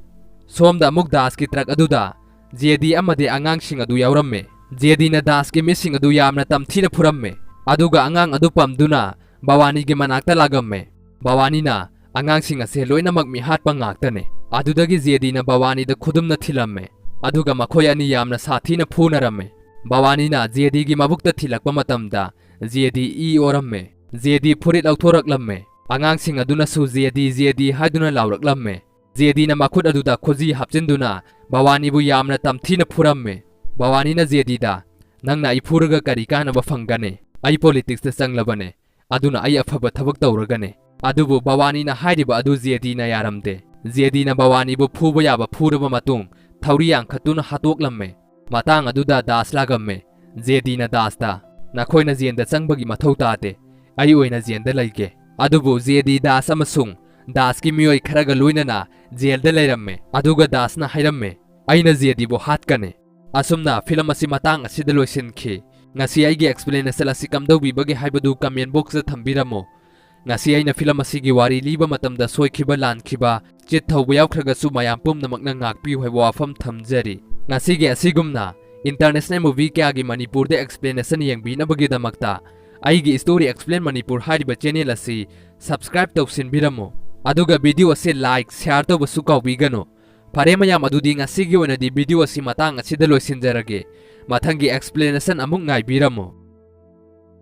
ꯁꯣꯝꯗ ꯑꯃꯨꯛ ꯗꯥꯁꯀꯤ ꯇ꯭ꯔꯛ ꯑꯗꯨꯗ ꯖꯦꯗꯤ ꯑꯃꯗꯤ ꯑꯉꯥꯡꯁꯤꯡ ꯑꯗꯨ ꯌꯥꯎꯔꯝꯃꯦ꯫ ꯖꯦꯗꯤꯅ ꯗꯥꯁꯀꯤ ꯃꯤꯁꯤꯡ ꯑꯗꯨ ꯌꯥꯝꯅ ꯇꯝꯊꯤꯅ ꯐꯨꯔꯝꯃꯦ, ꯑꯗꯨꯒ ꯑꯉꯥꯡ ꯑꯗꯨ ꯄꯝꯗꯨꯅ ꯚꯋꯥꯅꯤꯒꯤ ꯃꯅꯥꯛꯇ ꯂꯥꯛꯂꯝꯃꯦ꯫ ꯚꯋꯥꯅꯤꯅ, "ꯑꯉꯥꯡꯁꯤꯡ ꯑꯁꯦ ꯂꯣꯏꯅꯃꯛ ꯃꯤꯍꯥꯠꯄ ꯉꯥꯛꯇꯅꯦ"꯫ ꯑꯗꯨꯗꯒꯤ ꯖꯦꯗꯤꯅ ꯚꯋꯥꯅꯤꯗ ꯈꯨꯗꯨꯝꯅ ꯊꯤꯜꯂꯝꯃꯦ, ꯑꯗꯨꯒ ꯃꯈꯣꯏ ꯑꯅꯤ ꯌꯥꯝꯅ ꯁꯥꯊꯤꯅ ꯐꯨꯅꯔꯝꯃꯦ꯫ ꯚꯋꯥꯅꯤꯅ ꯖꯦꯗꯤꯒꯤ ꯃꯕꯨꯛꯇ ꯊꯤꯜꯂꯛꯄ ꯃꯇꯝꯗ ꯖꯦꯗꯤ ꯏ ꯑꯣꯔꯝꯃꯦ꯫ ꯖꯦꯗꯤ ꯐꯨꯔꯤꯠ ꯂꯧꯊꯣꯔꯛꯂꯝꯃꯦ꯫ ꯑꯉꯥꯡꯁꯤꯡ ꯑꯗꯨꯅꯁꯨ "ꯖꯦꯗꯤ, ꯖꯦꯗꯤ" ꯍꯥꯏꯗꯨꯅ ꯂꯥꯎꯔꯛꯂꯝꯃꯦ꯫ ꯖꯦꯗꯤꯅ ꯃꯈꯨꯠ ꯑꯗꯨꯗ ꯈꯨꯖꯤ ꯍꯥꯞꯆꯤꯟꯗꯨꯅ ꯚꯋꯥꯅꯤꯕꯨ ꯌꯥꯝꯅ ꯇꯝꯊꯤꯅ ꯐꯨꯔꯝꯃꯦ꯫ ꯚꯋꯥꯅꯤꯅ ꯖꯦꯗꯤꯗ, "ꯅꯪꯅ ꯑꯩ ꯐꯨꯔꯒ ꯀꯔꯤ ꯀꯥꯟꯅꯕ ꯐꯪꯒꯅꯤ? ꯑꯩ ꯄꯣꯂꯤꯇꯤꯛꯁꯇ ꯆꯪꯂꯕꯅꯦ, ꯑꯗꯨꯅ ꯑꯩ ꯑꯐꯕ ꯊꯕꯛ ꯇꯧꯔꯒꯅꯤ"꯫ ꯑꯗꯨꯕꯨ ꯚꯋꯥꯅꯤꯅ ꯍꯥꯏꯔꯤꯕ ꯑꯗꯨ ꯖꯦꯗꯤꯅ ꯌꯥꯔꯝꯗꯦ꯫ ꯖꯦꯗꯤꯅ ꯚꯋꯥꯅꯤꯕꯨ ꯐꯨꯕ ꯌꯥꯕ ꯐꯨꯔꯕ ꯃꯇꯨꯡ ꯊꯧꯔꯤ ꯌꯥꯡꯈꯠꯇꯨꯅ ꯍꯥꯠꯇꯣꯛꯂꯝꯃꯦ꯫ ꯃꯇꯥꯡ ꯑꯗꯨꯗ ꯗꯥꯁ ꯂꯥꯛꯂꯝꯃꯦ꯫ ꯖꯦꯗꯤꯅ ꯗꯥꯁꯇ, "ꯅꯈꯣꯏꯅ ꯖꯦꯟꯗ ꯆꯪꯕꯒꯤ ꯃꯊꯧ ꯇꯥꯗꯦ, ꯑꯩ ꯑꯣꯏꯅ ꯖꯦꯟꯗ ꯂꯩꯒꯦ"꯫ ꯑꯗꯨꯕꯨ ꯖꯦꯗꯤ ꯗꯥꯁ ꯑꯃꯁꯨꯡ ꯗꯥꯁꯀꯤ ꯃꯤꯑꯣꯏ ꯈꯔꯒ ꯂꯣꯏꯅꯅ ꯖꯦꯜꯗ ꯂꯩꯔꯝꯃꯦ, ꯑꯗꯨꯒ ꯗꯥꯁꯅ ꯍꯥꯏꯔꯝꯃꯦ, "ꯑꯩꯅ ꯖꯦꯗꯤꯕꯨ ꯍꯥꯠꯀꯅꯤ"꯫ ꯑꯁꯨꯝꯅ ꯐꯤꯂꯝ ꯑꯁꯤ ꯃꯇꯥꯡ ꯑꯁꯤꯗ ꯂꯣꯏꯁꯤꯟꯈꯤ꯫ ꯉꯁꯤ ꯑꯩꯒꯤ explanation ꯑꯁꯤ ꯀꯝꯗꯧꯕꯤꯕꯒꯦ ꯍꯥꯏꯕꯗꯨ comment box ꯇ ꯊꯝꯕꯤꯔꯝꯃꯨ꯫ ꯉꯁꯤ ꯑꯩꯅ ꯐꯤꯂꯝ ꯑꯁꯤꯒꯤ ꯋꯥꯔꯤ ꯂꯤꯕ ꯃꯇꯝꯗ ꯁꯣꯏꯈꯤꯕ, ꯂꯥꯟꯈꯤꯕ, ꯆꯤꯠ ꯊꯧꯕ ꯌꯥꯎꯈ꯭ꯔꯒꯁꯨ ꯃꯌꯥꯝ ꯄꯨꯝꯅꯃꯛꯅ ꯉꯥꯛꯄꯤꯌꯨ ꯍꯥꯏꯕ ꯋꯥꯐꯝ ꯊꯝꯖꯔꯤ꯫ ꯉꯁꯤꯒꯤ ꯑꯁꯤꯒꯨꯝꯅ international movie ꯀꯌꯥꯒꯤ ꯃꯅꯤꯄꯨꯔꯗ explanation ꯌꯦꯡꯕꯤꯅꯕꯒꯤꯗꯃꯛꯇ ꯑꯩꯒꯤ Story Explain Manipur ꯍꯥꯏꯔꯤꯕ channel ꯑꯁꯤ subscribe ꯇꯧꯁꯤꯟꯕꯤꯔꯝꯃꯨ꯫ ꯑꯗꯨꯒ video ꯑꯁꯤ like, share ꯇꯧꯕꯁꯨ ꯀꯥꯎꯕꯤꯒꯅꯨ꯫ ꯐꯔꯦ ꯃꯌꯥꯝ, ꯑꯗꯨꯗꯤ ꯉꯁꯤꯒꯤ ꯑꯣꯏꯅꯗꯤ video ꯑꯁꯤ ꯃꯇꯥꯡ ꯑꯁꯤꯗ ꯂꯣꯏꯁꯤꯟꯖꯔꯒꯦ꯫ ꯃꯊꯪꯒꯤ explanation ꯑꯃꯨꯛ ꯉꯥꯏꯕꯤꯔꯝꯃꯨ꯫